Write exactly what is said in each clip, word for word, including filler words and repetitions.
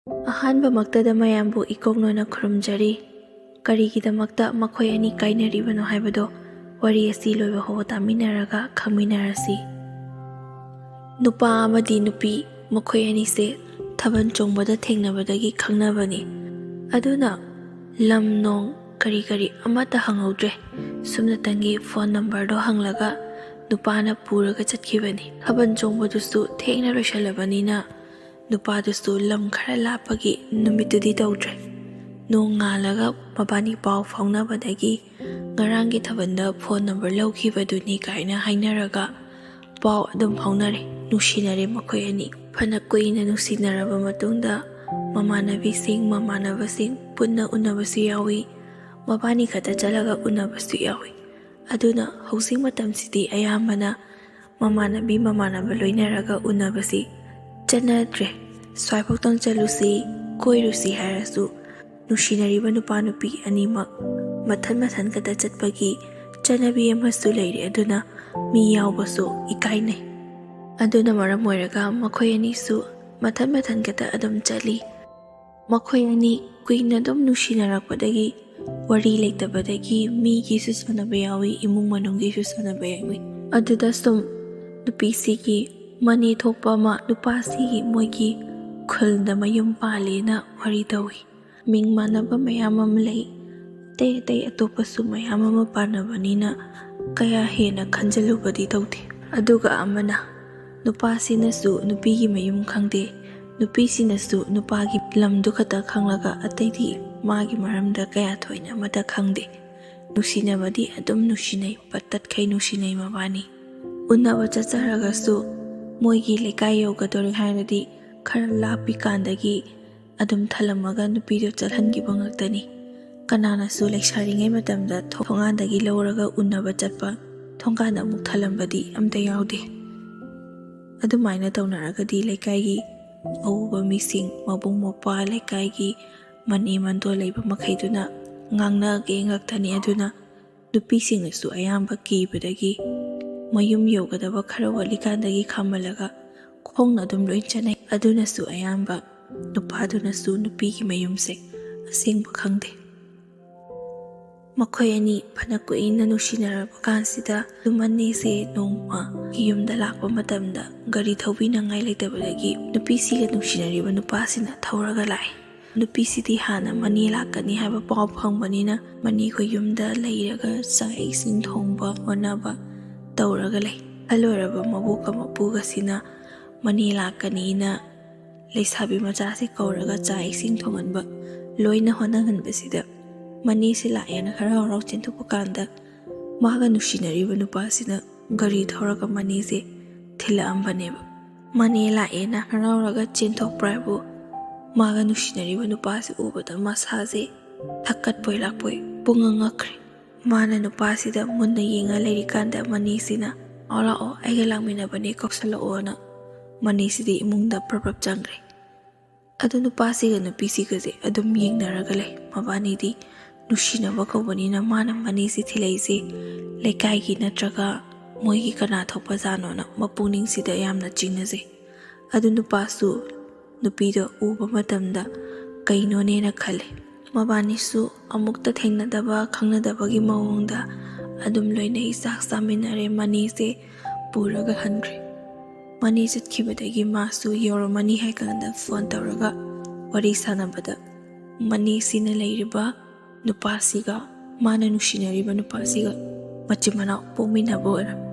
ꯑꯍꯥꯟꯕꯃꯛꯇꯗ ꯃꯌꯥꯝꯕꯨ ꯏꯀꯣꯛꯅꯅ ꯈꯨꯔꯨꯝꯖꯔꯤ꯫ ꯀꯔꯤꯒꯤꯗꯃꯛꯇ ꯃꯈꯣꯏ ꯑꯅꯤ ꯀꯥꯏꯅꯔꯤꯕꯅꯣ ꯍꯥꯏꯕꯗꯣ ꯋꯥꯔꯤ ꯑꯁꯤ ꯂꯣꯏꯕ ꯐꯥꯎꯕ ꯇꯥꯃꯤꯟꯅꯔꯒ ꯈꯪꯃꯤꯟꯅꯔꯁꯤ꯫ ꯅꯨꯄꯥ ꯑꯃꯗꯤ ꯅꯨꯄꯤ ꯃꯈꯣꯏ ꯑꯅꯤꯁꯦ ꯊꯥꯕꯜ ꯆꯣꯡꯕꯗ ꯊꯦꯡꯅꯕꯗꯒꯤ ꯈꯪꯅꯕꯅꯤ꯫ ꯑꯗꯨꯅ ꯂꯝ ꯅꯣꯡ ꯀꯔꯤ ꯀꯔꯤ ꯑꯃꯠꯇ ꯍꯪꯍꯧꯗ꯭ꯔꯦ꯫ ꯁꯨꯞꯅꯇꯪꯒꯤ ꯐꯣꯟ ꯅꯝꯕꯔꯗꯣ ꯍꯪꯂꯒ ꯅꯨꯄꯥꯅ ꯄꯨꯔꯒ ꯆꯠꯈꯤꯕꯅꯤ꯫ ꯊꯥꯕꯜ ꯆꯣꯡꯕꯗꯨꯁꯨ ꯊꯦꯡꯅ ꯂꯣꯏꯁꯜꯂꯕꯅꯤꯅ ꯅꯨꯄꯥꯗꯨꯁꯨ ꯂꯝ ꯈꯔ ꯂꯥꯞꯄꯒꯤ ꯅꯨꯃꯤꯠꯇꯨꯗꯤ ꯇꯧꯗ꯭ꯔꯦ꯫ ꯅꯣꯡ ꯉꯥꯜꯂꯒ ꯃꯕꯥꯅꯤ ꯄꯥꯎ ꯐꯥꯎꯅꯕꯗꯒꯤ ꯉꯔꯥꯡꯒꯤ ꯊꯥꯕꯜꯗ ꯐꯣꯟ ꯅꯝꯕꯔ ꯂꯧꯈꯤꯕꯗꯨꯅꯤ ꯀꯥꯏꯅ ꯍꯥꯏꯅꯔꯒ ꯄꯥꯎ ꯑꯗꯨꯝ ꯐꯥꯎꯅꯔꯦ꯫ ꯅꯨꯡꯁꯤꯅꯔꯦ ꯃꯈꯣꯏ ꯑꯅꯤ꯫ ꯐꯅ ꯀꯨꯏꯅ ꯅꯨꯡꯁꯤꯅꯔꯕ ꯃꯇꯨꯡꯗ ꯃꯃꯥꯟꯅꯕꯤꯁꯤꯡ, ꯃꯃꯥꯟꯅꯕꯁꯤꯡ ꯄꯨꯟꯅ ꯎꯅꯕꯁꯨ ꯌꯥꯎꯏ꯫ ꯃꯕꯥꯅꯤ ꯈꯛꯇ ꯆꯠꯂꯒ ꯎꯅꯕꯁꯨ ꯌꯥꯎꯏ꯫ ꯑꯗꯨꯅ ꯍꯧꯖꯤꯛ ꯃꯇꯝꯁꯤꯗꯤ ꯑꯌꯥꯝꯕꯅ ꯃꯃꯥꯟꯅꯕꯤ ꯃꯃꯥꯟꯅꯕ ꯂꯣꯏꯅꯔꯒ ꯎꯅꯕꯁꯤ ꯆꯠꯅꯗ꯭ꯔꯦ꯫ ꯁ꯭ꯋꯥꯏꯐꯥꯎꯇꯪ ꯆꯠꯂꯨꯁꯤ, ꯀꯣꯏꯔꯨꯁꯤ ꯍꯥꯏꯔꯁꯨ ꯅꯨꯡꯁꯤꯅꯔꯤꯕ ꯅꯨꯄꯥ ꯅꯨꯄꯤ ꯑꯅꯤꯃꯛ ꯃꯊꯟ ꯃꯊꯟ ꯈꯛꯇ ꯆꯠꯄꯒꯤ ꯆꯠꯅꯕꯤ ꯑꯃꯁꯨ ꯂꯩꯔꯦ꯫ ꯑꯗꯨꯅ ꯃꯤ ꯌꯥꯎꯕꯁꯨ ꯏꯀꯥꯏꯅꯩ꯫ ꯑꯗꯨꯅ ꯃꯔꯝ ꯑꯣꯏꯔꯒ ꯃꯈꯣꯏ ꯑꯅꯤꯁꯨ ꯃꯊꯟ ꯃꯊꯟ ꯈꯛꯇ ꯑꯗꯨꯝ ꯆꯠꯂꯤ꯫ ꯃꯈꯣꯏ ꯑꯅꯤ ꯀꯨꯏꯅ ꯑꯗꯨꯝ ꯅꯨꯡꯁꯤꯅꯔꯛꯄꯗꯒꯤ, ꯋꯥꯔꯤ ꯂꯩꯇꯕꯗꯒꯤ ꯃꯤꯒꯤꯁꯨ ꯁꯥꯟꯅꯕ ꯌꯥꯎꯏ, ꯏꯃꯨꯡ ꯃꯅꯨꯡꯒꯤꯁꯨ ꯁꯥꯟꯅꯕ ꯌꯥꯎꯏ꯫ ꯑꯗꯨꯗ ꯁꯨꯝ ꯅꯨꯄꯤꯁꯤꯒꯤ ꯃꯅꯦ ꯊꯣꯛꯄ ꯑꯃ ꯅꯨꯄꯥꯁꯤꯒꯤ ꯃꯣꯏꯒꯤ ꯈꯨꯜꯗ ꯃꯌꯨꯝ ꯄꯥꯜꯂꯦꯅ ꯋꯥꯔꯤ ꯇꯧꯏ꯫ ꯃꯤꯡ ꯃꯥꯟꯅꯕ ꯃꯌꯥꯝ ꯑꯃ ꯂꯩ꯫ ꯑꯇꯩ ꯑꯇꯩ ꯑꯇꯣꯞꯄꯁꯨ ꯃꯌꯥꯝ ꯑꯃ ꯄꯥꯟꯅꯕꯅꯤꯅ ꯀꯌꯥ ꯍꯦꯟꯅ ꯈꯟꯖꯤꯜꯂꯨꯕꯗꯤ ꯇꯧꯗꯦ꯫ ꯑꯗꯨꯒ ꯑꯃꯅ, ꯅꯨꯄꯥꯁꯤꯅꯁꯨ ꯅꯨꯄꯤꯒꯤ ꯃꯌꯨꯝ ꯈꯪꯗꯦ, ꯅꯨꯄꯤꯁꯤꯅꯁꯨ ꯅꯨꯄꯥꯒꯤ ꯂꯝꯗꯨ ꯈꯛꯇ ꯈꯪꯂꯒ ꯑꯇꯩꯗꯤ ꯃꯥꯒꯤ ꯃꯔꯝꯗ ꯀꯌꯥ ꯊꯣꯏꯅ ꯑꯃꯠꯇ ꯈꯪꯗꯦ꯫ ꯅꯨꯡꯁꯤꯅꯕꯗꯤ ꯑꯗꯨꯝ ꯅꯨꯡꯁꯤꯅꯩ, ꯄꯠ ꯇꯠꯈꯩ ꯅꯨꯡꯁꯤꯅꯩ ꯃꯕꯥꯅꯤ꯫ ꯎꯅꯕ ꯆꯠꯆꯔꯒꯁꯨ ꯃꯣꯏꯒꯤ ꯂꯩꯀꯥꯏ ꯌꯧꯒꯗꯧꯔꯦ ꯍꯥꯏꯔꯗꯤ ꯈꯔ ꯂꯥꯞꯄꯤꯀꯥꯟꯗꯒꯤ ꯑꯗꯨꯝ ꯊꯜꯂꯝꯃꯒ ꯅꯨꯄꯤꯗꯣ ꯆꯠꯍꯟꯈꯤꯕ ꯉꯥꯛꯇꯅꯤ꯫ ꯀꯅꯥꯅꯁꯨ ꯂꯩꯁꯥꯔꯤꯉꯩ ꯃꯇꯝꯗ ꯊꯣꯡꯒꯥꯟꯗꯒꯤ ꯂꯧꯔꯒ ꯎꯅꯕ ꯆꯠꯄ, ꯊꯣꯡꯒꯥꯟꯗ ꯑꯃꯨꯛ ꯊꯜꯂꯝꯕꯗꯤ ꯑꯝꯇ ꯌꯥꯎꯗꯦ꯫ ꯑꯗꯨꯃꯥꯏꯅ ꯇꯧꯅꯔꯒꯗꯤ ꯂꯩꯀꯥꯏꯒꯤ ꯑꯎꯕ ꯃꯤꯁꯤꯡ, ꯃꯕꯨꯡ ꯃꯧꯄ꯭ꯋꯥ, ꯂꯩꯀꯥꯏꯒꯤ ꯃꯅꯦ ꯃꯟꯗꯣ ꯂꯩꯕ ꯃꯈꯩꯗꯨꯅ ꯉꯥꯡꯅꯒꯦ ꯉꯥꯛꯇꯅꯤ꯫ ꯑꯗꯨꯅ ꯅꯨꯄꯤꯁꯤꯡꯅꯁꯨ ꯑꯌꯥꯝꯕ ꯀꯤꯕꯗꯒꯤ ꯃꯌꯨꯝ ꯌꯧꯒꯗꯕ ꯈꯔ ꯋꯥꯠꯂꯤꯀꯥꯟꯗꯒꯤ ꯈꯥꯝꯃꯜꯂꯒ ꯈꯣꯡꯅ ꯑꯗꯨꯝ ꯂꯣꯏ ꯆꯠꯅꯩ꯫ ꯑꯗꯨꯅꯁꯨ ꯑꯌꯥꯝꯕ ꯅꯨꯄꯥꯗꯨꯅꯁꯨ ꯅꯨꯄꯤꯒꯤ ꯃꯌꯨꯝꯁꯦ ꯑꯁꯦꯡꯕ ꯈꯪꯗꯦ꯫ ꯃꯈꯣꯏ ꯑꯅꯤ ꯐꯅ ꯀꯨꯏꯅ ꯅꯨꯡꯁꯤꯅꯔꯕ ꯀꯥꯟꯁꯤꯗ, ꯃꯅꯤꯁꯦ ꯅꯣꯡꯃ ꯌꯨꯝꯗ ꯂꯥꯛꯄ ꯃꯇꯝꯗ ꯒꯥꯔꯤ ꯊꯧꯕꯤꯅꯉꯥꯏ ꯂꯩꯇꯕꯗꯒꯤ ꯅꯨꯄꯤꯁꯤꯒ ꯅꯨꯡꯁꯤꯅꯔꯤꯕ ꯅꯨꯄꯥꯁꯤꯅ ꯊꯧꯔꯒ ꯂꯥꯛꯑꯦ꯫ ꯅꯨꯄꯤꯁꯤꯗꯤ ꯍꯥꯟꯅ ꯃꯅꯤ ꯂꯥꯛꯀꯅꯤ ꯍꯥꯏꯕ ꯄꯥꯎ ꯐꯪꯕꯅꯤꯅ, ꯃꯅꯤꯈꯣꯏ ꯌꯨꯝꯗ ꯂꯩꯔꯒ ꯆꯥꯛ ꯏꯁꯤꯡ ꯊꯣꯡꯕ ꯍꯣꯠꯅꯕ ꯇꯧꯔꯒ ꯂꯩ꯫ ꯑꯍꯜ ꯑꯣꯏꯔꯕ ꯃꯕꯣꯛꯀ ꯃꯄꯨꯒꯁꯤꯅ ꯃꯅꯤ ꯂꯥꯛꯀꯅꯤꯅ ꯂꯩꯁꯥꯕꯤ ꯃꯆꯥꯁꯦ ꯀꯧꯔꯒ ꯆꯥꯛ ꯏꯁꯤꯡ ꯊꯣꯡꯍꯟꯕ ꯂꯣꯏꯅ ꯍꯣꯠꯅꯍꯟꯕꯁꯤꯗ, ꯃꯅꯤꯁꯦ ꯂꯥꯛꯑꯦꯅ ꯍꯔꯥꯎ ꯍꯔꯥꯎ ꯆꯦꯟꯊꯣꯛꯄ ꯀꯥꯟꯗ, ꯃꯥꯒ ꯅꯨꯡꯁꯤꯅꯔꯤꯕ ꯅꯨꯄꯥꯁꯤꯅ ꯒꯥꯔꯤ ꯊꯧꯔꯒ ꯃꯅꯤꯁꯦ ꯊꯤꯜꯂꯛꯑꯝꯕꯅꯦꯕ꯫ ꯃꯅꯤ ꯂꯥꯛꯑꯦꯅ ꯍꯔꯥꯎꯔꯒ ꯆꯦꯟꯊꯣꯛꯄ꯭ꯔꯥ ꯍꯥꯏꯕꯨ, ꯃꯥꯒ ꯅꯨꯡꯁꯤꯅꯔꯤꯕ ꯅꯨꯄꯥꯁꯦ ꯎꯕꯗ ꯃꯁꯥꯁꯦ ꯊꯛꯀꯠꯄꯣꯏ ꯂꯥꯛꯄꯣꯏ ꯄꯨꯡꯉ ꯉꯛꯈ꯭ꯔꯦ꯫ ꯃꯥꯅ ꯅꯨꯄꯥꯁꯤꯗ ꯃꯨꯟꯅ ꯌꯦꯡꯉ ꯂꯩꯔꯤꯀꯥꯟꯗ, ꯃꯅꯤꯁꯤꯅ "ꯑꯣ, ꯂꯥꯛꯑꯣ, ꯑꯩꯒ ꯂꯥꯛꯃꯤꯟꯅꯕꯅꯦ, ꯀꯧꯁꯜꯂꯛꯑꯣꯅ" ꯃꯅꯤꯁꯤꯗꯤ ꯏꯃꯨꯡꯗ ꯄ꯭ꯔꯞ ꯄ꯭ꯔꯞ ꯆꯪꯈ꯭ꯔꯦ꯫ ꯑꯗꯨ ꯅꯨꯄꯥꯁꯤꯒ ꯅꯨꯄꯤꯁꯤꯒꯁꯦ ꯑꯗꯨꯝ ꯌꯦꯡꯅꯔꯒ ꯂꯩ꯫ ꯃꯕꯥꯅꯤꯗꯤ ꯅꯨꯡꯁꯤꯅꯕ ꯀꯧꯕꯅꯤꯅ, ꯃꯥꯅ ꯃꯅꯤꯁꯤ ꯊꯤꯜꯂꯛꯏꯁꯦ ꯂꯩꯀꯥꯏꯒꯤ ꯅꯠꯇ꯭ꯔꯒ ꯃꯣꯏꯒꯤ ꯀꯅꯥ ꯊꯣꯛꯄ ꯖꯥꯠꯅꯣꯅ ꯃꯄꯨꯛꯅꯤꯡꯁꯤꯗ ꯌꯥꯝꯅ ꯆꯤꯡꯅꯖꯩ꯫ ꯑꯗꯨ ꯅꯨꯄꯥꯁꯨ ꯅꯨꯄꯤꯗꯣ ꯎꯕ ꯃꯇꯝꯗ ꯀꯩꯅꯣꯅꯦꯅ ꯈꯜꯂꯦ꯫ ꯃꯕꯥꯅꯤꯁꯨ ꯑꯃꯨꯛꯇ ꯊꯦꯡꯅꯗꯕ, ꯈꯪꯅꯗꯕꯒꯤ ꯃꯑꯣꯡꯗ ꯑꯗꯨꯝ ꯂꯣꯏꯅꯩ, ꯆꯥꯛ ꯆꯥꯃꯤꯟꯅꯔꯦ, ꯃꯅꯤꯁꯦ ꯄꯨꯔꯒ ꯍꯟꯈ꯭ꯔꯦ꯫ ꯃꯅꯤ ꯆꯠꯈꯤꯕꯗꯒꯤ ꯃꯥꯁꯨ ꯌꯧꯔꯝꯃꯅꯤ ꯍꯥꯏ ꯀꯥꯟꯗ ꯐꯣꯟ ꯇꯧꯔꯒ ꯋꯥꯔꯤ ꯁꯥꯟꯅꯕꯗ, ꯃꯅꯤꯁꯤꯅ ꯂꯩꯔꯤꯕ ꯅꯨꯄꯥꯁꯤꯒ, ꯃꯥꯅ ꯅꯨꯡꯁꯤꯅꯔꯤꯕ ꯅꯨꯄꯥꯁꯤꯒ ꯃꯆꯤꯟ ꯃꯅꯥꯎ ꯄꯣꯛꯃꯤꯟꯅꯕ ꯑꯣꯏꯔꯝꯃꯤ꯫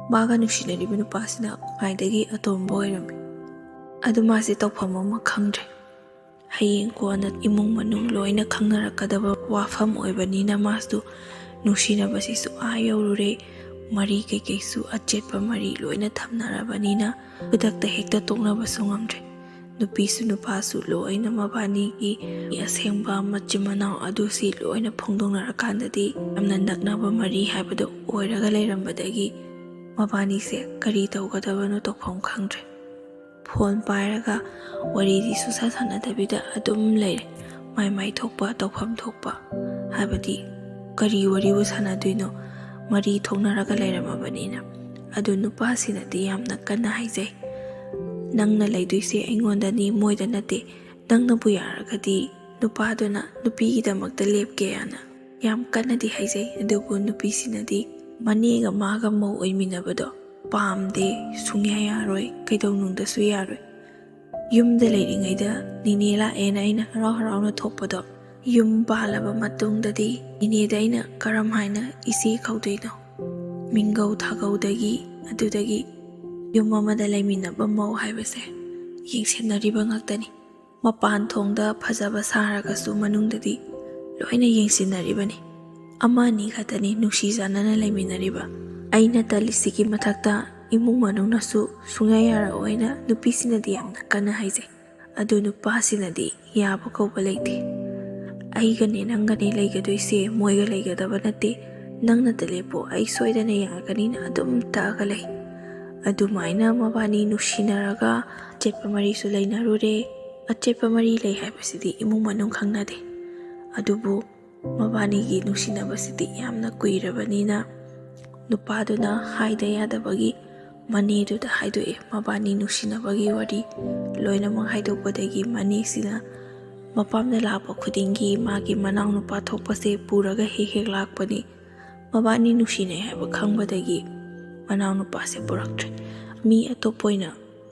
ꯃꯥꯒ ꯅꯨꯡꯁꯤꯅꯔꯤꯕ ꯅꯨꯄꯥꯁꯤꯅ ꯈ꯭ꯋꯥꯏꯗꯒꯤ ꯑꯇꯣꯝꯕ ꯑꯣꯏꯔꯝꯃꯤ꯫ ꯑꯗꯨ ꯃꯥꯁꯦ ꯇꯧꯐꯝ ꯑꯃ ꯈꯪꯗ꯭ꯔꯦ꯫ ꯍꯌꯦꯡ ꯀꯣꯟꯅ ꯏꯃꯨꯡ ꯃꯅꯨꯡ ꯂꯣꯏꯅ ꯈꯪꯅꯔꯛꯀꯗꯕ ꯋꯥꯐꯝ ꯑꯣꯏꯕꯅꯤꯅ, ꯃꯥꯁꯨ ꯅꯨꯡꯁꯤꯅꯕꯁꯤꯁꯨ ꯑꯥ ꯌꯧꯔꯨꯔꯦ꯫ ꯃꯔꯤ ꯀꯩꯀꯩꯁꯨ, ꯑꯆꯦꯠꯄ ꯃꯔꯤ ꯂꯣꯏꯅ ꯊꯝꯅꯔꯕꯅꯤꯅ, ꯈꯨꯗꯛꯇ ꯍꯦꯛꯇ ꯇꯣꯛꯅꯕꯁꯨ ꯉꯝꯗ꯭ꯔꯦ꯫ ꯅꯨꯄꯤꯁꯨ ꯅꯨꯄꯥꯁꯨ ꯂꯣꯏꯅ ꯃꯕꯥꯅꯤꯒꯤ ꯑꯁꯦꯡꯕ ꯃꯆꯤꯟ ꯃꯅꯥꯎ ꯑꯗꯨꯁꯤ ꯂꯣꯏꯅ ꯐꯣꯡꯗꯣꯛꯅꯔꯀꯥꯟꯗꯗꯤ, ꯌꯥꯝꯅ ꯅꯛꯅꯕ ꯃꯔꯤ ꯍꯥꯏꯕꯗꯣ ꯑꯣꯏꯔꯒ ꯂꯩꯔꯝꯕꯗꯒꯤ, ꯃꯕꯥꯅꯤꯁꯦ ꯀꯔꯤ ꯇꯧꯒꯗꯕꯅꯣ ꯇꯧꯐꯝ ꯈꯪꯗ꯭ꯔꯦ꯫ ꯐꯣꯟ ꯄꯥꯏꯔꯒ ꯋꯥꯔꯤꯗꯤ ꯁꯨꯡꯁꯥ ꯁꯥꯟꯅꯗꯕꯤꯗ ꯑꯗꯨꯝ ꯂꯩꯔꯦ꯫ ꯃꯥꯏ ꯃꯥꯏ ꯊꯣꯛꯄ, ꯇꯧꯐꯝ ꯊꯣꯛꯄ, ꯍꯥꯏꯕꯗꯤ ꯀꯔꯤ ꯋꯥꯔꯤꯕꯨ ꯁꯥꯟꯅꯗꯣꯏꯅꯣ, ꯃꯔꯤ ꯊꯣꯛꯅꯔꯒ ꯂꯩꯔꯝꯃꯕꯅꯤꯅ꯫ ꯑꯗꯨ ꯅꯨꯄꯥꯁꯤꯅꯗꯤ ꯌꯥꯝꯅ ꯀꯟꯅ ꯍꯥꯏꯖꯩ, "ꯅꯪꯅ ꯂꯩꯗꯣꯏꯁꯦ ꯑꯩꯉꯣꯟꯗꯅꯤ, ꯃꯣꯏꯗ ꯅꯠꯇꯦ꯫ ꯅꯪꯅꯕꯨ ꯌꯥꯔꯒꯗꯤ ꯅꯨꯄꯥꯗꯨꯅ ꯅꯨꯄꯤꯒꯤꯗꯃꯛꯇ ꯂꯦꯞꯀꯦ" ꯍꯥꯏꯅ ꯌꯥꯝ ꯀꯟꯅꯗꯤ ꯍꯥꯏꯖꯩ꯫ ꯑꯗꯨꯕꯨ ꯅꯨꯄꯤꯁꯤꯅꯗꯤ ꯃꯅꯦꯒ ꯃꯥꯒ ꯃꯧ ꯑꯣꯏꯃꯤꯟꯅꯕꯗꯣ ꯄꯥꯝꯗꯦ, ꯁꯨꯡꯌꯥ ꯌꯥꯔꯣꯏ, ꯀꯩꯗꯧꯅꯨꯡꯗꯁꯨ ꯌꯥꯔꯣꯏ꯫ ꯌꯨꯝꯗ ꯂꯩꯔꯤꯉꯩꯗ ꯅꯤꯅꯦ ꯂꯥꯛꯑꯦꯅ ꯑꯩꯅ ꯍꯔꯥꯎ ꯍꯔꯥꯎꯅ ꯊꯣꯛꯄꯗꯣ, ꯌꯨꯝ ꯄꯥꯜꯂꯕ ꯃꯇꯨꯡꯗꯗꯤ ꯅꯤꯅꯦꯗ ꯑꯩꯅ ꯀꯔꯝ ꯍꯥꯏꯅ ꯏꯆꯦ ꯀꯧꯗꯣꯏꯅꯣ? ꯃꯤꯡꯒꯧ ꯊꯥꯒꯧꯗꯒꯤ, ꯑꯗꯨꯗꯒꯤ ꯌꯨꯝ ꯑꯃꯗ ꯂꯩꯃꯤꯟꯅꯕ ꯃꯧ ꯍꯥꯏꯕꯁꯦ ꯌꯦꯡꯁꯤꯟꯅꯔꯤꯕ ꯉꯥꯛꯇꯅꯤ꯫ ꯃꯄꯥꯟ ꯊꯣꯡꯗ ꯐꯖꯕ ꯁꯥꯔꯒꯁꯨ ꯃꯅꯨꯡꯗꯗꯤ ꯂꯣꯏꯅ ꯌꯦꯡꯁꯤꯟꯅꯔꯤꯕꯅꯤ꯫ ꯑꯃ ꯑꯅꯤ ꯈꯛꯇꯅꯤ ꯅꯨꯡꯁꯤ ꯆꯥꯟꯅꯅ ꯂꯩꯃꯤꯟꯅꯔꯤꯕ꯫ ꯑꯩꯅ ꯇꯜꯂꯤꯁꯤꯒꯤ ꯃꯊꯛꯇ ꯏꯃꯨꯡ ꯃꯅꯨꯡꯅꯁꯨ ꯁꯨꯡꯌꯥ ꯌꯥꯔꯛꯑꯣꯏꯅ ꯅꯨꯄꯤꯁꯤꯅꯗꯤ ꯌꯥꯝꯅ ꯀꯟꯅ ꯍꯥꯏꯖꯩ꯫ ꯑꯗꯨ ꯅꯨꯄꯥꯁꯤꯅꯗꯤ ꯌꯥꯕ ꯀꯧꯕ ꯂꯩꯇꯦ꯫ "ꯑꯩꯒꯅꯦ ꯅꯪꯒꯅꯦ ꯂꯩꯒꯗꯣꯏꯁꯦ, ꯃꯣꯏꯒ ꯂꯩꯒꯗꯕ ꯅꯠꯇꯦ꯫ ꯅꯪꯅꯇ ꯂꯦꯞꯄꯣ, ꯑꯩ ꯁꯣꯏꯗꯅ ꯌꯥꯒꯅꯤꯅ" ꯑꯗꯨꯝ ꯇꯛꯑꯒ ꯂꯩ꯫ ꯑꯗꯨꯃꯥꯏꯅ ꯃꯕꯥꯅꯤ ꯅꯨꯡꯁꯤꯅꯔꯒ ꯑꯆꯦꯠꯄ ꯃꯔꯤꯁꯨ ꯂꯩꯅꯔꯨꯔꯦ꯫ ꯑꯆꯦꯠꯄ ꯃꯔꯤ ꯂꯩ ꯍꯥꯏꯕꯁꯤꯗꯤ ꯏꯃꯨꯡ ꯃꯅꯨꯡ ꯈꯪꯅꯗꯦ꯫ ꯑꯗꯨꯕꯨ ꯃꯕꯥꯅꯤꯒꯤ ꯅꯨꯡꯁꯤꯅꯕꯁꯤꯗꯤ ꯌꯥꯝꯅ ꯀꯨꯏꯔꯕꯅꯤꯅ ꯅꯨꯄꯥꯗꯨꯅ ꯍꯥꯏꯗ ꯌꯥꯗꯕꯒꯤ ꯃꯅꯦꯗꯨꯗ ꯍꯥꯏꯗꯣꯛꯑꯦ꯫ ꯃꯕꯥꯅꯤ ꯅꯨꯡꯁꯤꯅꯕꯒꯤ ꯋꯥꯔꯤ ꯂꯣꯏꯅꯃꯛ ꯍꯥꯏꯗꯣꯛꯄꯗꯒꯤ ꯃꯅꯦꯁꯤꯅ ꯃꯄꯥꯝꯗ ꯂꯥꯛꯄ ꯈꯨꯗꯤꯡꯒꯤ ꯃꯥꯒꯤ ꯃꯅꯥꯎꯅꯨꯄꯥ ꯊꯣꯛꯄꯁꯦ ꯄꯨꯔꯒ ꯍꯦꯛ ꯍꯦꯛ ꯂꯥꯛꯄꯅꯤ꯫ ꯃꯕꯥꯅꯤ ꯅꯨꯡꯁꯤꯅꯩ ꯍꯥꯏꯕ ꯈꯪꯕꯗꯒꯤ ꯃꯅꯥꯎꯅꯨꯄꯥꯁꯦ ꯄꯨꯔꯛꯇ꯭ꯔꯦ꯫ ꯃꯤ ꯑꯇꯣꯞꯄ ꯑꯣꯏꯅ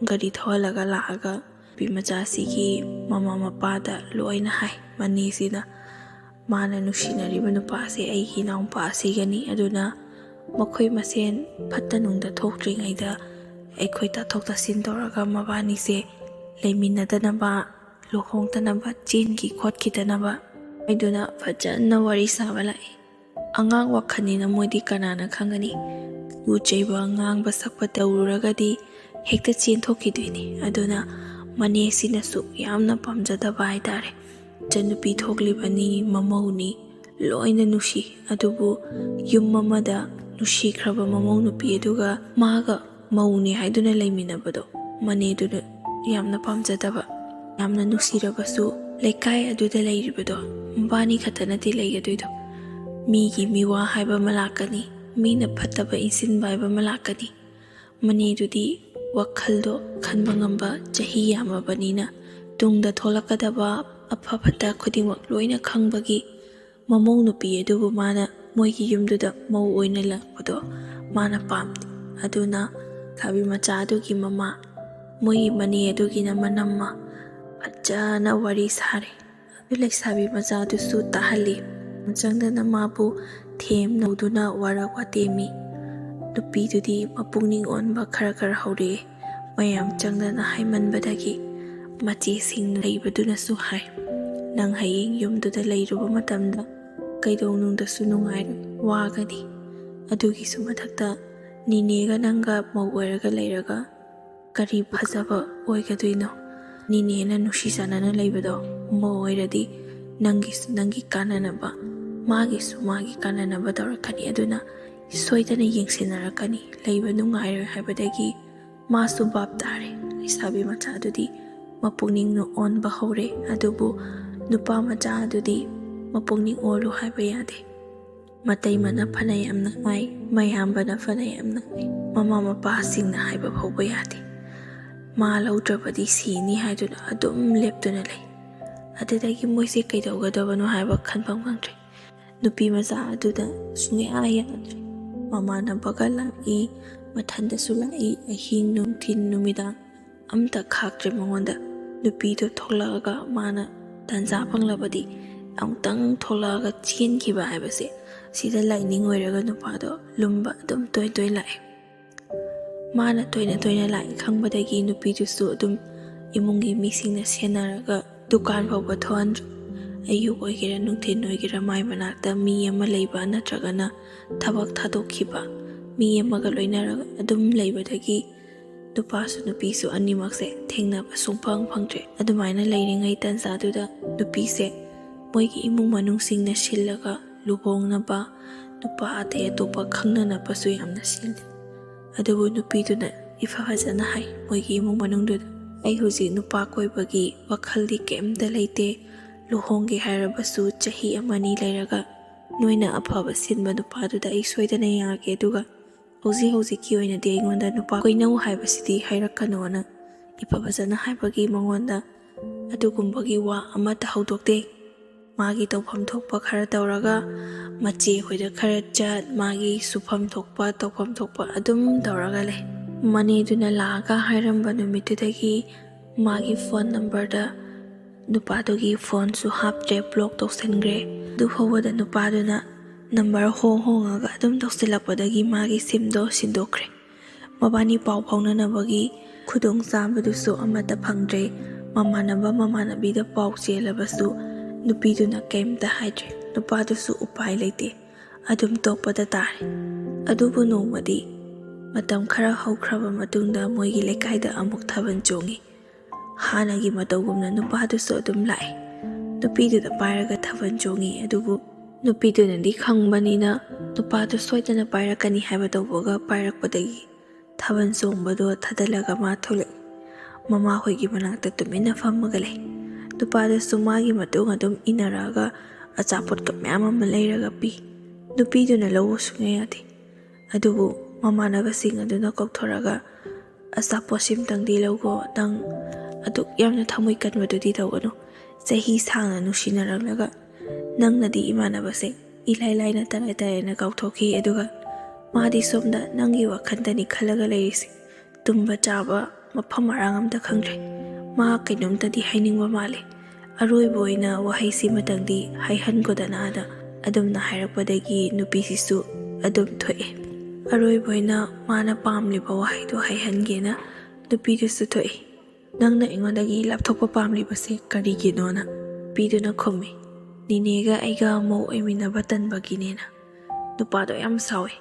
ꯒꯥꯔꯤ ꯊꯧꯍꯜꯂꯒ ꯂꯥꯛꯑꯒ ꯅꯨꯄꯤ ꯃꯆꯥꯁꯤꯒꯤ ꯃꯃꯥ ꯃꯄꯥꯗ ꯂꯣꯏꯅ ꯍꯥꯏ꯫ ꯃꯅꯦꯁꯤꯅ ꯃꯥꯅ ꯅꯨꯡꯁꯤꯅꯔꯤꯕ ꯅꯨꯄꯥꯁꯦ ꯑꯩꯒꯤ ꯏꯅꯥꯎꯄꯥ ꯑꯁꯤꯒꯅꯤ, ꯑꯗꯨꯅ ꯃꯈꯣꯏ ꯃꯁꯦꯟ ꯐꯠꯇ ꯅꯨꯡꯗ ꯊꯣꯛꯇ꯭ꯔꯤꯉꯩꯗ ꯑꯩꯈꯣꯏ ꯇꯥꯊꯣꯛ ꯇꯥꯁꯤꯟ ꯇꯧꯔꯒ ꯃꯕꯥꯅꯤꯁꯦ ꯂꯩꯃꯤꯟꯅꯗꯅꯕ, ꯂꯨꯍꯣꯡꯗꯅꯕ, ꯆꯦꯟꯈꯤ ꯈꯣꯠꯈꯤꯗꯅꯕ ꯍꯥꯏꯗꯨꯅ ꯐꯖꯅ ꯋꯥꯔꯤ ꯁꯥꯕ ꯂꯥꯛꯏ꯫ ꯑꯉꯥꯡ ꯋꯥꯈꯜꯅꯤꯅ ꯃꯣꯏꯗꯤ ꯀꯅꯥꯅ ꯈꯪꯒꯅꯤ? ꯄꯨ ꯆꯩꯕ, ꯉꯥꯡꯕ ꯁꯛꯄ ꯇꯧꯔꯨꯔꯒꯗꯤ ꯍꯦꯛꯇ ꯆꯦꯟꯊꯣꯛꯈꯤꯗꯣꯏꯅꯤ꯫ ꯑꯗꯨꯅ ꯃꯅꯦꯁꯤꯅꯁꯨ ꯌꯥꯝꯅ ꯄꯥꯝꯖꯗꯕ ꯍꯥꯏꯇꯥꯔꯦ꯫ ꯏꯆꯟꯅꯨꯄꯤ ꯊꯣꯛꯂꯤꯕꯅꯤ, ꯃꯃꯧꯅꯤ, ꯂꯣꯏꯅ ꯅꯨꯡꯁꯤ꯫ ꯑꯗꯨꯕꯨ ꯌꯨꯝ ꯑꯃꯗ ꯅꯨꯡꯁꯤꯈ꯭ꯔꯕ ꯃꯃꯧ ꯅꯨꯄꯤ ꯑꯗꯨꯒ ꯃꯥꯒ ꯃꯧꯅꯦ ꯍꯥꯏꯗꯨꯅ ꯂꯩꯃꯤꯟꯅꯕꯗꯣ ꯃꯅꯦꯗꯨꯅ ꯌꯥꯝꯅ ꯄꯥꯝꯖꯗꯕ꯫ ꯌꯥꯝꯅ ꯅꯨꯡꯁꯤꯔꯕꯁꯨ ꯂꯩꯀꯥꯏ ꯑꯗꯨꯗ ꯂꯩꯔꯤꯕꯗꯣ ꯃꯕꯥꯅꯤ ꯈꯛꯇ ꯅꯠꯇꯦ ꯂꯩꯒꯗꯣꯏꯗꯣ꯫ ꯃꯤꯒꯤ ꯃꯤꯋꯥ ꯍꯥꯏꯕ ꯑꯃ ꯂꯥꯛꯀꯅꯤ, ꯃꯤꯅ ꯐꯠꯇꯕ ꯏꯟꯁꯤꯟꯕ ꯍꯥꯏꯕ ꯑꯃ ꯂꯥꯛꯀꯅꯤ꯫ ꯃꯅꯦꯗꯨꯗꯤ ꯋꯥꯈꯜꯗꯣ ꯈꯟꯕ ꯉꯝꯕ ꯆꯍꯤ ꯌꯥꯝꯃꯕꯅꯤꯅ, ꯇꯨꯡꯗ ꯊꯣꯛꯂꯛꯀꯗꯕ ꯑꯐ ꯐꯠꯇ ꯈꯨꯗꯤꯡꯃꯛ ꯂꯣꯏꯅ ꯈꯪꯕꯒꯤ ꯃꯃꯧ ꯅꯨꯄꯤ ꯑꯗꯨꯕꯨ ꯃꯥꯅ ꯃꯣꯏꯒꯤ ꯌꯨꯝꯗꯨꯗ ꯃꯧ ꯑꯣꯏꯅ ꯂꯥꯛꯄꯗꯣ ꯃꯥꯅ ꯄꯥꯝꯗꯦ꯫ ꯑꯗꯨꯅ ꯂꯩꯁꯥꯕꯤ ꯃꯆꯥ ꯑꯗꯨꯒꯤ ꯃꯃꯥ, ꯃꯣꯏꯒꯤ ꯃꯅꯦ ꯑꯗꯨꯒꯤꯅ ꯃꯅꯝꯃ ꯐꯖꯅ ꯋꯥꯔꯤ ꯁꯥꯔꯦ꯫ ꯑꯗꯨ ꯂꯩꯁꯥꯕꯤ ꯃꯆꯥꯗꯨꯁꯨ ꯇꯥꯍꯜꯂꯤ꯫ ꯆꯪꯗꯅ ꯃꯥꯕꯨ ꯊꯦꯝ ꯅꯧꯗꯨꯅ ꯋꯥꯔꯛ ꯋꯥꯇꯦꯝꯃꯤ꯫ ꯅꯨꯄꯤꯗꯨꯗꯤ ꯃꯄꯨꯛꯅꯤꯡ ꯑꯣꯟꯕ ꯈꯔ ꯈꯔ ꯍꯧꯔꯛꯑꯦ꯫ ꯃꯌꯥꯝ ꯆꯪꯗꯅ ꯍꯥꯏꯃꯟꯕꯗꯒꯤ ꯃꯆꯦꯁꯤꯡ ꯂꯩꯕꯗꯨꯅꯁꯨ ꯍꯥꯏ, "ꯅꯪ ꯍꯌꯦꯡ ꯌꯨꯝꯗꯨꯗ ꯂꯩꯔꯨꯕ ꯃꯇꯝꯗ ꯀꯩꯗꯧꯅꯨꯡꯗꯁꯨ ꯅꯨꯡꯉꯥꯏꯔꯣꯏ, ꯋꯥꯒꯅꯤ꯫ ꯑꯗꯨꯒꯤꯁꯨ ꯃꯊꯛꯇ ꯅꯤꯅꯦꯒ ꯅꯪꯒ ꯃꯧ ꯑꯣꯏꯔꯒ ꯂꯩꯔꯒ ꯀꯔꯤ ꯐꯖꯕ ꯑꯣꯏꯒꯗꯣꯏꯅꯣ? ꯅꯤꯅꯦꯅ ꯅꯨꯡꯁꯤ ꯆꯥꯟꯅꯅ ꯂꯩꯕꯗꯣ ꯃꯧ ꯑꯣꯏꯔꯗꯤ ꯅꯪꯒꯤꯁꯨ ꯅꯪꯒꯤ ꯀꯥꯟꯅꯅꯕ, ꯃꯥꯒꯤꯁꯨ ꯃꯥꯒꯤ ꯀꯥꯟꯅꯅꯕ ꯇꯧꯔꯛꯀꯅꯤ꯫ ꯑꯗꯨꯅ ꯁꯣꯏꯗꯅ ꯌꯦꯡꯁꯤꯟꯅꯔꯛꯀꯅꯤ꯫ ꯂꯩꯕ ꯅꯨꯡꯉꯥꯏꯔꯣꯏ" ꯍꯥꯏꯕꯗꯒꯤ ꯃꯥꯁꯨ ꯚꯥꯞ ꯇꯥꯔꯦ꯫ ꯂꯩꯁꯥꯕꯤ ꯃꯆꯥꯗꯨꯗꯤ ꯃꯄꯨꯛꯅꯤꯡ ꯑꯣꯟꯕ ꯍꯧꯔꯦ, ꯑꯗꯨꯕꯨ ꯅꯨꯄꯥ ꯃꯆꯥ ꯑꯗꯨꯗꯤ ꯃꯄꯨꯛꯅꯤꯡ ꯑꯣꯜꯂꯨ ꯍꯥꯏꯕ ꯌꯥꯗꯦ꯫ ꯃꯇꯩꯃꯅ ꯐꯅ ꯌꯥꯝꯅ ꯍꯥꯏ, ꯃꯌꯥꯝꯕꯅ ꯐꯅ ꯌꯥꯝꯅ ꯍꯥꯏ, ꯃꯃꯥ ꯃꯄꯥꯁꯤꯡꯅ ꯍꯥꯏꯕ ꯐꯥꯎꯕ ꯌꯥꯗꯦ꯫ ꯃꯥ ꯂꯧꯗ꯭ꯔꯕꯗꯤ ꯁꯤꯅꯤ ꯍꯥꯏꯗꯨꯅ ꯑꯗꯨꯝ ꯂꯦꯞꯇꯨꯅ ꯂꯩ꯫ ꯑꯗꯨꯗꯒꯤ ꯃꯣꯏꯁꯦ ꯀꯩꯗꯧꯒꯗꯕꯅꯣ ꯍꯥꯏꯕ ꯈꯟꯐꯝ ꯈꯪꯗ꯭ꯔꯦ꯫ ꯅꯨꯄꯤ ꯃꯆꯥ ꯑꯗꯨꯗ ꯁꯨꯡꯌꯥ ꯌꯥꯗ꯭ꯔꯦ꯫ ꯃꯃꯥꯟꯅꯕꯒ ꯂꯥꯛꯏ, ꯃꯊꯟꯗꯁꯨ ꯂꯥꯛꯏ, ꯑꯍꯤꯡ ꯅꯨꯡꯊꯤꯟ ꯅꯨꯃꯤꯗꯥꯡ ꯑꯝꯇ ꯈꯥꯛꯇ꯭ꯔꯦ ꯃꯉꯣꯟꯗ꯫ ꯅꯨꯄꯤꯗꯣ ꯊꯣꯛꯂꯛꯑꯒ ꯃꯥꯅ ꯇꯟꯖꯥ ꯐꯪꯂꯕꯗꯤ ꯑꯃꯨꯛꯇꯪ ꯊꯣꯛꯂꯛꯑꯒ ꯆꯦꯟꯈꯤꯕ ꯍꯥꯏꯕꯁꯦ ꯁꯤꯗ ꯂꯥꯏꯅꯤꯡ ꯑꯣꯏꯔꯒ ꯅꯨꯄꯥꯗꯣ ꯂꯨꯝꯕ ꯑꯗꯨꯝ ꯇꯣꯏ ꯇꯣꯏ ꯂꯥꯛꯑꯦ꯫ ꯃꯥꯅ ꯇꯣꯏꯅ ꯇꯣꯏꯅ ꯂꯥꯛꯑꯦ ꯈꯪꯕꯗꯒꯤ ꯅꯨꯄꯤꯗꯨꯁꯨ ꯑꯗꯨꯝ ꯏꯃꯨꯡꯒꯤ ꯃꯤꯁꯤꯡꯅ ꯁꯦꯟꯅꯔꯒ ꯗꯨꯀꯥꯟ ꯐꯥꯎꯕ ꯊꯣꯛꯍꯟꯗ꯭ꯔꯦ꯫ ꯑꯌꯨꯛ ꯑꯣꯏꯒꯦꯔꯥ ꯅꯨꯡꯊꯤꯜ ꯑꯣꯏꯒꯦꯔꯥ ꯃꯥꯏ ꯃꯅꯥꯛꯇ ꯃꯤ ꯑꯃ ꯂꯩꯕ ꯅꯠꯇ꯭ꯔꯒꯅ ꯊꯕꯛ ꯊꯥꯗꯣꯛꯈꯤꯕ ꯃꯤ ꯑꯃꯒ ꯂꯣꯏꯅꯔꯒ ꯑꯗꯨꯝ ꯂꯩꯕꯗꯒꯤ ꯅꯨꯄꯥꯁꯨ ꯅꯨꯄꯤꯁꯨ ꯑꯅꯤꯃꯛꯁꯦ ꯊꯦꯡꯅꯕ ꯁꯨꯡꯐꯪ ꯐꯪꯗ꯭ꯔꯦ꯫ ꯑꯗꯨꯃꯥꯏꯅ ꯂꯩꯔꯤꯉꯩ ꯇꯥꯟꯖꯥꯗꯨꯗ ꯅꯨꯄꯤꯁꯦ ꯃꯣꯏꯒꯤ ꯏꯃꯨꯡ ꯃꯅꯨꯡꯁꯤꯡꯅ ꯁꯤꯜꯂꯒ ꯂꯨꯍꯣꯡꯅꯕ ꯅꯨꯄꯥ ꯑꯇꯩ ꯑꯇꯣꯞꯄ ꯈꯪꯅꯅꯕꯁꯨ ꯌꯥꯝꯅ ꯁꯤꯜꯂꯤ꯫ ꯑꯗꯨꯕꯨ ꯅꯨꯄꯤꯗꯨꯅ ꯏꯐ ꯐꯖꯅ ꯍꯥꯏ ꯃꯣꯏꯒꯤ ꯏꯃꯨꯡ ꯃꯅꯨꯡꯗꯨꯗ, "ꯑꯩ ꯍꯧꯖꯤꯛ ꯅꯨꯄꯥ ꯀꯣꯏꯕꯒꯤ ꯋꯥꯈꯜꯗꯤ ꯀꯩꯝꯇ ꯂꯩꯇꯦ꯫ ꯂꯨꯍꯣꯡꯒꯦ ꯍꯥꯏꯔꯕꯁꯨ ꯆꯍꯤ ꯑꯃꯅꯤ ꯂꯩꯔꯒ ꯅꯣꯏꯅ ꯑꯐꯕ ꯁꯤꯟꯕ ꯅꯨꯄꯥꯗꯨꯗ ꯑꯩ ꯁꯣꯏꯗꯅ ꯌꯥꯒꯦ, ꯑꯗꯨꯒ ꯍꯧꯖꯤꯛ ꯍꯧꯖꯤꯛꯀꯤ ꯑꯣꯏꯅꯗꯤ ꯑꯩꯉꯣꯟꯗ ꯅꯨꯄꯥ ꯀꯣꯏꯅꯧ ꯍꯥꯏꯕꯁꯤꯗꯤ ꯍꯥꯏꯔꯛꯀꯅꯣꯅ ꯏꯐ ꯐꯖꯅ ꯍꯥꯏꯕꯒꯤ ꯃꯉꯣꯟꯗ ꯑꯗꯨꯒꯨꯝꯕꯒꯤ ꯋꯥ ꯑꯃꯠꯇ ꯍꯧꯗꯣꯛꯇꯦ꯫ ꯃꯥꯒꯤ ꯇꯧꯐꯝ ꯊꯣꯛꯄ ꯈꯔ ꯇꯧꯔꯒ, ꯃꯆꯦ ꯍꯣꯏꯗ ꯈꯔ ꯆꯠ, ꯃꯥꯒꯤ ꯁꯨꯐꯝ ꯊꯣꯛꯄ ꯇꯧꯐꯝ ꯊꯣꯛꯄ ꯑꯗꯨꯝ ꯇꯧꯔꯒ ꯂꯩ꯫ ꯃꯅꯦꯗꯨꯅ ꯂꯥꯛꯑꯒ ꯍꯥꯏꯔꯝꯕ ꯅꯨꯃꯤꯠꯇꯨꯗꯒꯤ ꯃꯥꯒꯤ ꯐꯣꯟ ꯅꯝꯕꯔꯗ ꯅꯨꯄꯥꯗꯨꯒꯤ ꯐꯣꯟꯁꯨ ꯍꯥꯞꯇ꯭ꯔꯦ, ꯕ꯭ꯂꯣꯛ ꯇꯧꯁꯟꯈ꯭ꯔꯦ꯫ ꯑꯗꯨ ꯐꯥꯎꯕꯗ ꯅꯨꯄꯥꯗꯨꯅ ꯅꯝꯕꯔ ꯍꯣꯡ ꯍꯣꯡꯉꯒ ꯑꯗꯨꯝ ꯇꯧꯁꯤꯜꯂꯛꯄꯗꯒꯤ ꯃꯥꯒꯤ ꯁꯤꯝꯗꯣ ꯁꯤꯟꯗꯣꯛꯈ꯭ꯔꯦ꯫ ꯃꯕꯥꯅꯤ ꯄꯥꯎ ꯐꯥꯎꯅꯅꯕꯒꯤ ꯈꯨꯗꯣꯡꯆꯥꯕꯗꯨꯁꯨ ꯑꯃꯠꯇ ꯐꯪꯗ꯭ꯔꯦ꯫ ꯃꯃꯥꯟꯅꯕ ꯃꯃꯥꯟꯅꯕꯤꯗ ꯄꯥꯎ ꯆꯦꯜꯂꯕꯁꯨ ꯅꯨꯄꯤꯗꯨꯅ ꯀꯩꯝꯇ ꯍꯥꯏꯗ꯭ꯔꯦ꯫ ꯅꯨꯄꯥꯗꯨꯁꯨ ꯎꯄꯥꯏ ꯂꯩꯇꯦ, ꯑꯗꯨꯝ ꯇꯣꯛꯄꯗ ꯇꯥꯔꯦ꯫ ꯑꯗꯨꯕꯨ ꯅꯣꯡꯃꯗꯤ ꯃꯇꯝ ꯈꯔ ꯍꯧꯈ꯭ꯔꯕ ꯃꯇꯨꯡꯗ ꯃꯣꯏꯒꯤ ꯂꯩꯀꯥꯏꯗ ꯑꯃꯨꯛ ꯊꯥꯕꯜ ꯆꯣꯡꯉꯤ꯫ ꯍꯥꯟꯅꯒꯤ ꯃꯇꯧꯒꯨꯝꯅ ꯅꯨꯄꯥꯗꯨꯁꯨ ꯑꯗꯨꯝ ꯂꯥꯛꯑꯦ꯫ ꯅꯨꯄꯤꯗꯨꯅ ꯄꯥꯏꯔꯒ ꯊꯥꯕꯜ ꯆꯣꯡꯉꯤ꯫ ꯑꯗꯨꯕꯨ ꯅꯨꯄꯤꯗꯨꯅꯗꯤ ꯈꯪꯕꯅꯤꯅ ꯅꯨꯄꯥꯗꯨ ꯁꯣꯏꯗꯅ ꯄꯥꯏꯔꯛꯀꯅꯤ ꯍꯥꯏꯕ ꯇꯧꯕꯒ ꯄꯥꯏꯔꯛꯄꯗꯒꯤ ꯊꯥꯕꯜ ꯆꯣꯡꯕꯗꯣ ꯊꯥꯗꯜꯂꯒ ꯃꯥ ꯊꯣꯛꯂꯛꯏ꯫ ꯃꯃꯥꯍꯣꯏꯒꯤ ꯃꯅꯥꯛꯇ ꯇꯨꯃꯤꯟꯅ ꯐꯝꯃꯒ ꯂꯩ꯫ ꯅꯨꯄꯥꯗꯨꯁꯨ ꯃꯥꯒꯤ ꯃꯇꯨꯡ ꯑꯗꯨꯝ ꯏꯟꯅꯔꯛꯑꯒ ꯑꯆꯥꯄꯣꯠꯀ ꯃꯌꯥꯝ ꯑꯃ ꯂꯩꯔꯒ ꯄꯤ꯫ ꯅꯨꯄꯤꯗꯨꯅ ꯂꯧꯕ ꯁꯨꯡꯌꯥ ꯌꯥꯗꯦ꯫ ꯑꯗꯨꯕꯨ ꯃꯃꯥꯟꯅꯕꯁꯤꯡ ꯑꯗꯨꯅ ꯀꯧꯊꯣꯔꯒ, "ꯑꯆꯥꯄꯣꯠꯁꯤꯝꯇꯪꯗꯤ ꯂꯧꯒꯣ, ꯅꯪ ꯑꯗꯨꯛ ꯌꯥꯝꯅ ꯊꯃꯣꯏ ꯀꯟꯕꯗꯨꯗꯤ ꯇꯧꯒꯅꯨ꯫ ꯆꯍꯤ ꯁꯥꯡꯅ ꯅꯨꯡꯁꯤꯅꯔꯛꯂꯒ ꯅꯪꯅꯗꯤ ꯏꯃꯥꯟꯅꯕꯁꯦ ꯏꯂꯥꯏ ꯂꯥꯏꯅ ꯇꯔꯥꯏ ꯇꯔꯥꯏꯅ ꯀꯥꯎꯊꯣꯛꯈꯤ, ꯑꯗꯨꯒ ꯃꯥꯗꯤ ꯁꯣꯝꯗ ꯅꯪꯒꯤ ꯋꯥꯈꯜꯗꯅꯤ ꯈꯜꯂꯒ ꯂꯩꯔꯤꯁꯦ꯫ ꯇꯨꯝꯕ ꯆꯥꯕ ꯃꯐꯝ ꯃꯔꯥꯡ ꯑꯝꯇ ꯈꯪꯗ꯭ꯔꯦ꯫ ꯃꯥ ꯀꯩꯅꯣꯝꯇꯗꯤ ꯍꯥꯏꯅꯤꯡꯕ ꯃꯥꯜꯂꯦ꯫ ꯑꯔꯣꯏꯕ ꯑꯣꯏꯅ ꯋꯥꯍꯩꯁꯤꯃꯇꯪꯗꯤ ꯍꯥꯏꯍꯟꯒꯣꯗꯅꯥꯗ" ꯑꯗꯨꯝꯅ ꯍꯥꯏꯔꯛꯄꯗꯒꯤ ꯅꯨꯄꯤꯁꯤꯁꯨ ꯑꯗꯨꯝ ꯊꯣꯛꯑꯦ꯫ ꯑꯔꯣꯏꯕ ꯑꯣꯏꯅ ꯃꯥꯅ ꯄꯥꯝꯂꯤꯕ ꯋꯥꯍꯩꯗꯣ ꯍꯥꯏꯍꯟꯒꯦꯅ ꯅꯨꯄꯤꯗꯨꯁꯨ ꯊꯣꯛꯑꯦ꯫ "ꯅꯪꯅ ꯑꯩꯉꯣꯟꯗꯒꯤ ꯂꯥꯞꯊꯣꯛꯄ ꯄꯥꯝꯂꯤꯕꯁꯦ ꯀꯔꯤꯒꯤꯅꯣꯅ?" ꯅꯨꯄꯤꯗꯨꯅ ꯈꯨꯝꯃꯤ, "ꯅꯤꯅꯦꯒ ꯑꯩꯒ ꯃꯧ ꯑꯣꯏꯃꯤꯟꯅꯕ ꯇꯟꯕꯒꯤꯅꯦꯅ꯫" ꯅꯨꯄꯥꯗꯣ ꯌꯥꯝ ꯁꯥꯎꯋꯦ꯫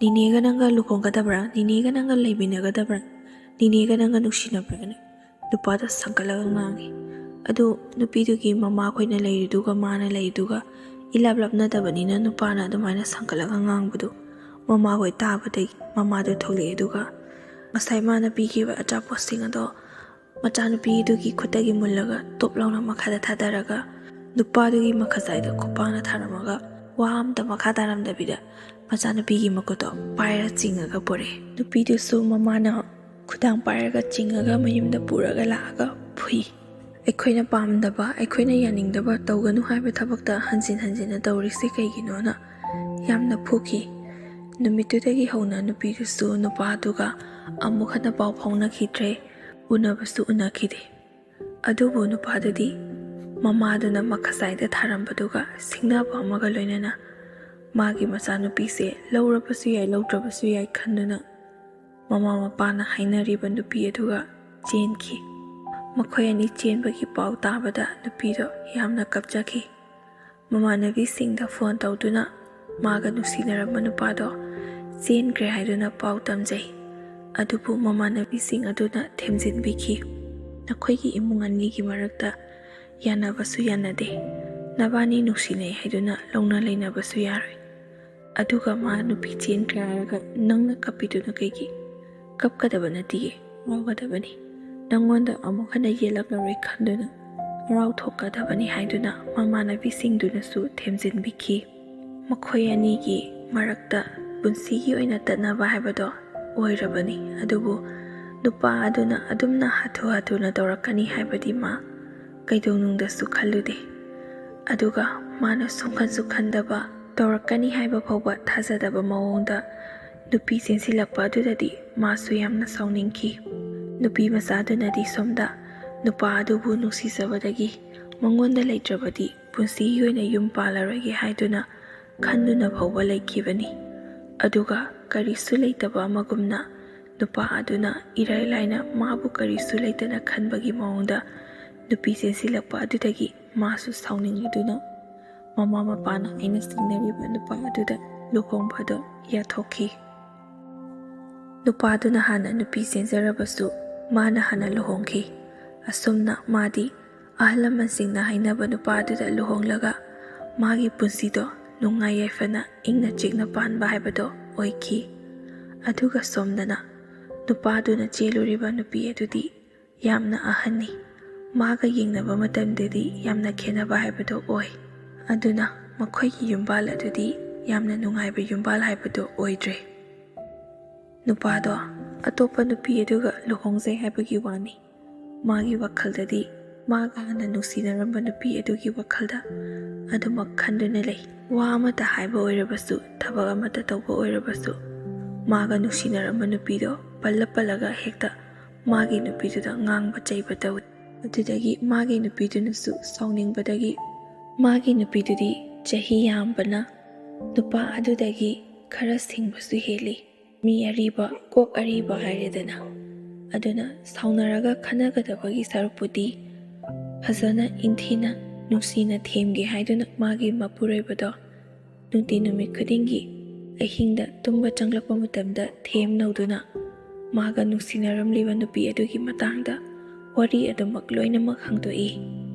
"ꯅꯤꯅꯦꯒ ꯅꯪꯒ ꯂꯨꯍꯣꯡꯒꯗꯕ꯭ꯔꯥ? ꯅꯤꯅꯦꯒ ꯅꯪꯒ ꯂꯩꯃꯤꯟꯅꯒꯗꯕ꯭ꯔꯥ? ꯅꯤꯅꯦꯒ ꯅꯪꯒ ꯅꯨꯡꯁꯤꯅꯕ꯭ꯔꯥꯅ?" ꯅꯨꯄꯥꯗꯣ ꯁꯪꯒꯠꯂꯒ ꯉꯥꯡꯉꯤ꯫ ꯑꯗꯨ ꯅꯨꯄꯤꯗꯨꯒꯤ ꯃꯃꯥꯈꯣꯏꯅ ꯂꯩꯔꯤꯗꯨꯒ ꯃꯥꯅ ꯂꯩꯔꯤꯗꯨꯒ ꯏꯂꯥꯞ ꯂꯥꯞꯅꯗꯕꯅꯤꯅ ꯅꯨꯄꯥꯅ ꯑꯗꯨꯃꯥꯏꯅ ꯁꯪꯒꯠꯂꯒ ꯉꯥꯡꯕꯗꯨ ꯃꯃꯥꯍꯣꯏ ꯇꯥꯕꯗꯒꯤ ꯃꯃꯥꯗꯣ ꯊꯣꯛꯂꯛꯑꯦ꯫ ꯑꯗꯨꯒ ꯉꯁꯥꯏ ꯃꯥꯅ ꯄꯤꯈꯤꯕ ꯑꯆꯥꯄꯣꯠꯁꯤꯡ ꯑꯗꯣ ꯃꯆꯥꯅꯨꯄꯤꯗꯨꯒꯤ ꯈꯨꯠꯇꯒꯤ ꯃꯨꯜꯂꯒ ꯇꯣꯞ ꯂꯥꯎꯅ ꯃꯈꯥꯗ ꯊꯥꯗꯔꯒ ꯅꯨꯄꯥꯗꯨꯒꯤ ꯃꯈꯥꯖꯥꯏꯗ ꯈꯨꯄꯥꯛꯅ ꯊꯥꯔꯝꯃꯒ ꯋꯥ ꯑꯝꯇ ꯃꯈꯥ ꯇꯥꯔꯝꯗꯕꯤꯗ ꯃꯆꯥꯅꯨꯄꯤꯒꯤ ꯃꯈꯨꯠꯇꯣ ꯄꯥꯏꯔ ꯆꯤꯡꯉꯒ ꯄꯨꯔꯛꯑꯦ꯫ ꯅꯨꯄꯤꯗꯨꯁꯨ ꯃꯃꯥꯅ ꯈꯨꯗꯥꯡ ꯄꯥꯏꯔꯒ ꯆꯤꯡꯉꯒ ꯃꯌꯨꯝꯗ ꯄꯨꯔꯒ ꯂꯥꯛꯑꯒ ꯐꯨꯏ꯫ ꯑꯩꯈꯣꯏꯅ ꯄꯥꯝꯗꯕ, ꯑꯩꯈꯣꯏꯅ ꯌꯥꯅꯤꯡꯗꯕ ꯇꯧꯒꯅꯨ ꯍꯥꯏꯕ ꯊꯕꯛꯇ ꯍꯟꯖꯤꯟ ꯍꯟꯖꯤꯟꯅ ꯇꯧꯔꯤꯁꯦ ꯀꯩꯒꯤꯅꯣꯅ ꯌꯥꯝꯅ ꯐꯨꯈꯤ꯫ ꯅꯨꯃꯤꯠꯇꯨꯗꯒꯤ ꯍꯧꯅ ꯅꯨꯄꯤꯗꯨꯁꯨ ꯅꯨꯄꯥꯗꯨꯒ ꯑꯃꯨꯛ ꯍꯟꯅ ꯄꯥꯎ ꯐꯥꯎꯅꯈꯤꯗ꯭ꯔꯦ, ꯎꯅꯕꯁꯨ ꯎꯅꯈꯤꯗꯦ꯫ ꯑꯗꯨꯕꯨ ꯅꯨꯄꯥꯗꯨꯗꯤ ꯃꯃꯥꯗꯨꯅ ꯃꯈꯁꯥꯏꯗ ꯊꯥꯔꯝꯕꯗꯨꯒ ꯁꯤꯡꯅꯕ ꯑꯃꯒ ꯂꯣꯏꯅꯅ ꯃꯥꯒꯤ ꯃꯆꯥꯅꯨꯄꯤꯁꯦ ꯂꯧꯔꯕꯁꯨ ꯌꯥꯏ, ꯂꯧꯗ꯭ꯔꯕꯁꯨ ꯌꯥꯏ ꯈꯟꯗꯨꯅ ꯃꯃꯥ ꯃꯄꯥꯅ ꯍꯥꯏꯅꯔꯤꯕ ꯅꯨꯄꯤ ꯑꯗꯨꯒ ꯆꯦꯟꯈꯤ꯫ ꯃꯈꯣꯏ ꯑꯅꯤ ꯆꯦꯟꯕꯒꯤ ꯄꯥꯎ ꯇꯥꯕꯗ ꯅꯨꯄꯤꯗꯣ ꯌꯥꯝꯅ ꯀꯞꯆꯈꯤ꯫ ꯃꯃꯥꯟꯅꯕꯤꯁꯤꯡꯗ ꯐꯣꯟ ꯇꯧꯗꯨꯅ ꯃꯥꯒ ꯅꯨꯡꯁꯤꯅꯔꯝꯕ ꯅꯨꯄꯥꯗꯣ ꯆꯦꯟꯈ꯭ꯔꯦ ꯍꯥꯏꯗꯨꯅ ꯄꯥꯎ ꯇꯝꯖꯩ꯫ ꯑꯗꯨꯕꯨ ꯃꯃꯥꯟꯅꯕꯤꯁꯤꯡ ꯑꯗꯨꯅ ꯊꯦꯝꯖꯤꯟꯕꯤꯈꯤ, "ꯅꯈꯣꯏꯒꯤ ꯏꯃꯨꯡ ꯑꯅꯤꯒꯤ ꯃꯔꯛꯇ ꯌꯥꯅꯕꯁꯨ ꯌꯥꯅꯗꯦ, ꯅꯕꯥꯅꯤ ꯅꯨꯡꯁꯤꯅꯩ ꯍꯥꯏꯗꯨꯅ ꯂꯧꯅ ꯂꯩꯅꯕꯁꯨ ꯌꯥꯔꯣꯏ꯫ ꯑꯗꯨꯒ ꯃꯥ ꯅꯨꯄꯤ ꯆꯦꯟꯈ꯭ꯔꯦ ꯍꯥꯏꯔꯒ ꯅꯪꯅ ꯀꯞꯄꯤꯗꯨꯅ ꯀꯩꯒꯤ? ꯀꯞꯀꯗꯕ ꯅꯠꯇꯤꯌꯦ, ꯍꯔꯥꯎꯒꯗꯕꯅꯤ꯫ ꯅꯪꯉꯣꯟꯗ ꯑꯃꯨꯛ ꯍꯟꯅ ꯌꯦꯜꯂꯛꯂꯔꯣꯏ ꯈꯟꯗꯨꯅ ꯍꯔꯥꯎ ꯊꯣꯛꯀꯗꯕꯅꯤ" ꯍꯥꯏꯗꯨꯅ ꯃꯃꯥꯟꯅꯕꯤꯁꯤꯡꯗꯨꯅꯁꯨ ꯊꯦꯝꯖꯤꯟꯕꯤꯈꯤ꯫ ꯃꯈꯣꯏ ꯑꯅꯤꯒꯤ ꯃꯔꯛꯇ ꯄꯨꯟꯁꯤꯒꯤ ꯑꯣꯏꯅ ꯇꯠꯅꯕ ꯍꯥꯏꯕꯗꯣ ꯑꯣꯏꯔꯕꯅꯤ꯫ ꯑꯗꯨꯕꯨ ꯅꯨꯄꯥ ꯑꯗꯨꯅ ꯑꯗꯨꯝꯅ ꯍꯥꯊꯨ ꯍꯥꯊꯨꯅ ꯇꯧꯔꯛꯀꯅꯤ ꯍꯥꯏꯕꯗꯤ ꯃꯥ ꯀꯩꯗꯧꯅꯨꯡꯗꯁꯨ ꯈꯜꯂꯨꯗꯦ꯫ ꯑꯗꯨꯒ ꯃꯥꯅ ꯁꯨꯡꯈꯟꯁꯨ ꯈꯟꯗꯕ, ꯇꯧꯔꯛꯀꯅꯤ ꯍꯥꯏꯕ ꯐꯥꯎꯕ ꯊꯥꯖꯗꯕ ꯃꯑꯣꯡꯗ ꯅꯨꯄꯤ ꯆꯦꯟꯁꯤꯜꯂꯛꯄ ꯑꯗꯨꯗꯗꯤ ꯃꯥꯁꯨ ꯌꯥꯝꯅ ꯁꯥꯎꯅꯤꯡꯈꯤ꯫ ꯅꯨꯄꯤ ꯃꯆꯥꯗꯨꯅꯗꯤ ꯁꯣꯝꯗ ꯅꯨꯄꯥ ꯑꯗꯨꯕꯨ ꯅꯨꯡꯁꯤꯖꯕꯗꯒꯤ ꯃꯉꯣꯟꯗ ꯂꯩꯇ꯭ꯔꯕꯗꯤ ꯄꯨꯟꯁꯤꯒꯤ ꯑꯣꯏꯅ ꯌꯨꯝ ꯄꯥꯜꯂꯔꯣꯏꯒꯦ ꯍꯥꯏꯗꯨꯅ ꯈꯟꯗꯨꯅ ꯐꯥꯎꯕ ꯂꯩꯈꯤꯕꯅꯤ꯫ ꯑꯗꯨꯒ ꯀꯔꯤꯁꯨ ꯂꯩꯇꯕ ꯑꯃꯒꯨꯝꯅ ꯅꯨꯄꯥ ꯑꯗꯨꯅ ꯏꯔꯥꯏ ꯂꯥꯏꯅ ꯃꯥꯕꯨ ꯀꯔꯤꯁꯨ ꯂꯩꯇꯅ ꯈꯟꯕꯒꯤ ꯃꯑꯣꯡꯗ ꯅꯨꯄꯤ ꯆꯦꯟꯁꯤꯜꯂꯛꯄ ꯑꯗꯨꯗꯒꯤ ꯃꯥꯁꯨ ꯁꯥꯎꯅꯤꯡꯂꯗꯨꯅ ꯃꯃꯥ ꯃꯄꯥꯅ ꯑꯩꯅ ꯁꯤꯡꯅꯔꯤꯕ ꯅꯨꯄꯥ ꯑꯗꯨꯗ ꯂꯨꯍꯣꯡꯕꯗꯣ ꯌꯥꯊꯣꯛꯈꯤ꯫ ꯅꯨꯄꯥꯗꯨꯅ ꯍꯥꯟꯅ ꯅꯨꯄꯤ ꯆꯦꯟꯖꯔꯕꯁꯨ ꯃꯥꯅ ꯍꯥꯟꯅ ꯂꯨꯍꯣꯡꯈꯤ꯫ ꯑꯁꯨꯝꯅ ꯃꯥꯗꯤ ꯑꯍꯜ ꯂꯃꯟꯁꯤꯡꯅ ꯍꯥꯏꯅꯕ ꯅꯨꯄꯥꯗꯨꯗ ꯂꯨꯍꯣꯡꯂꯒ ꯃꯥꯒꯤ ꯄꯨꯟꯁꯤꯗꯣ ꯅꯨꯡꯉꯥꯏ ꯌꯥꯏꯐꯅ ꯏꯪꯅ ꯆꯤꯛꯅ ꯄꯥꯟꯕ ꯍꯥꯏꯕꯗꯣ ꯑꯣꯏꯈꯤ꯫ ꯑꯗꯨꯒ ꯁꯣꯝꯗꯅ ꯅꯨꯄꯥꯗꯨꯅ ꯆꯦꯜꯂꯨꯔꯤꯕ ꯅꯨꯄꯤ ꯑꯗꯨꯗꯤ ꯌꯥꯝꯅ ꯑꯍꯟꯅꯤ꯫ ꯃꯥꯒ ꯌꯦꯡꯅꯕ ꯃꯇꯝꯗꯗꯤ ꯌꯥꯝꯅ ꯈꯦꯠꯅꯕ ꯍꯥꯏꯕꯗꯣ ꯑꯣꯏ꯫ ꯑꯗꯨꯅ ꯃꯈꯣꯏꯒꯤ ꯌꯨꯝꯕꯥꯜ ꯑꯗꯨꯗꯤ ꯌꯥꯝꯅ ꯅꯨꯡꯉꯥꯏꯕ ꯌꯨꯝꯕꯥꯜ ꯍꯥꯏꯕꯗꯨ ꯑꯣꯏꯗ꯭ꯔꯦ꯫ ꯅꯨꯄꯥꯗꯣ ꯑꯇꯣꯞꯄ ꯅꯨꯄꯤ ꯑꯗꯨꯒ ꯂꯨꯍꯣꯡꯖꯩ ꯍꯥꯏꯕꯒꯤ ꯋꯥꯅꯤ, ꯃꯥꯒꯤ ꯋꯥꯈꯜꯗꯗꯤ ꯃꯥꯒ ꯍꯥꯟꯅ ꯅꯨꯡꯁꯤꯅꯔꯝꯕ ꯅꯨꯄꯤ ꯑꯗꯨꯒꯤ ꯋꯥꯈꯜꯗ ꯑꯗꯨꯃꯛ ꯈꯟꯗꯨꯅ ꯂꯩ꯫ ꯋꯥ ꯑꯃꯠꯇ ꯍꯥꯏꯕ ꯑꯣꯏꯔꯕꯁꯨ, ꯊꯕꯛ ꯑꯃꯠꯇ ꯇꯧꯕ ꯑꯣꯏꯔꯕꯁꯨ, ꯃꯥꯒ ꯅꯨꯡꯁꯤꯅꯔꯝꯕ ꯅꯨꯄꯤꯗꯣ ꯄꯜꯂ ꯄꯜꯂꯒ ꯍꯦꯛꯇ ꯃꯥꯒꯤ ꯅꯨꯄꯤꯗꯨꯗ ꯉꯥꯡꯕ ꯆꯩꯕ ꯇꯧꯏ꯫ ꯑꯗꯨꯗꯒꯤ ꯃꯥꯒꯤ ꯅꯨꯄꯤꯗꯨꯅꯁꯨ ꯁꯥꯎꯅꯤꯡꯕꯗꯒꯤ, ꯃꯥꯒꯤ ꯅꯨꯄꯤꯗꯨꯗꯤ ꯆꯍꯤ ꯌꯥꯝꯕꯅ ꯅꯨꯄꯥ ꯑꯗꯨꯗꯒꯤ ꯈꯔ ꯁꯤꯡꯕꯁꯨ ꯍꯦꯜꯂꯤ꯫ ꯃꯤ ꯑꯔꯤꯕ, ꯀꯣꯛ ꯑꯔꯤꯕ ꯍꯥꯏꯔꯦꯗꯅ꯫ ꯑꯗꯨꯅ ꯁꯥꯎꯅꯔꯒ ꯈꯠꯅꯒꯗꯕꯒꯤ ꯁꯔꯨꯛꯄꯨꯗꯤ ꯐꯖꯅ ꯏꯪꯊꯤꯅ ꯅꯨꯡꯁꯤꯅ ꯊꯦꯝꯒꯦ ꯍꯥꯏꯗꯨꯅ ꯃꯥꯒꯤ ꯃꯄꯨꯔꯣꯏꯕꯗꯣ ꯅꯨꯡꯇꯤ ꯅꯨꯃꯤꯠ ꯈꯨꯗꯤꯡꯒꯤ ꯑꯍꯤꯡꯗ ꯇꯨꯝꯕ ꯆꯪꯂꯛꯄ ꯃꯇꯝꯗ ꯊꯦꯝꯅꯧꯗꯨꯅ ꯃꯥꯒ ꯅꯨꯡꯁꯤꯅꯔꯝꯂꯤꯕ ꯅꯨꯄꯤ ꯑꯗꯨꯒꯤ ꯃꯇꯥꯡꯗ ꯋꯥꯔꯤ ꯑꯗꯨꯃꯛ ꯂꯣꯏꯅꯃꯛ ꯍꯪꯗꯣꯛꯏ꯫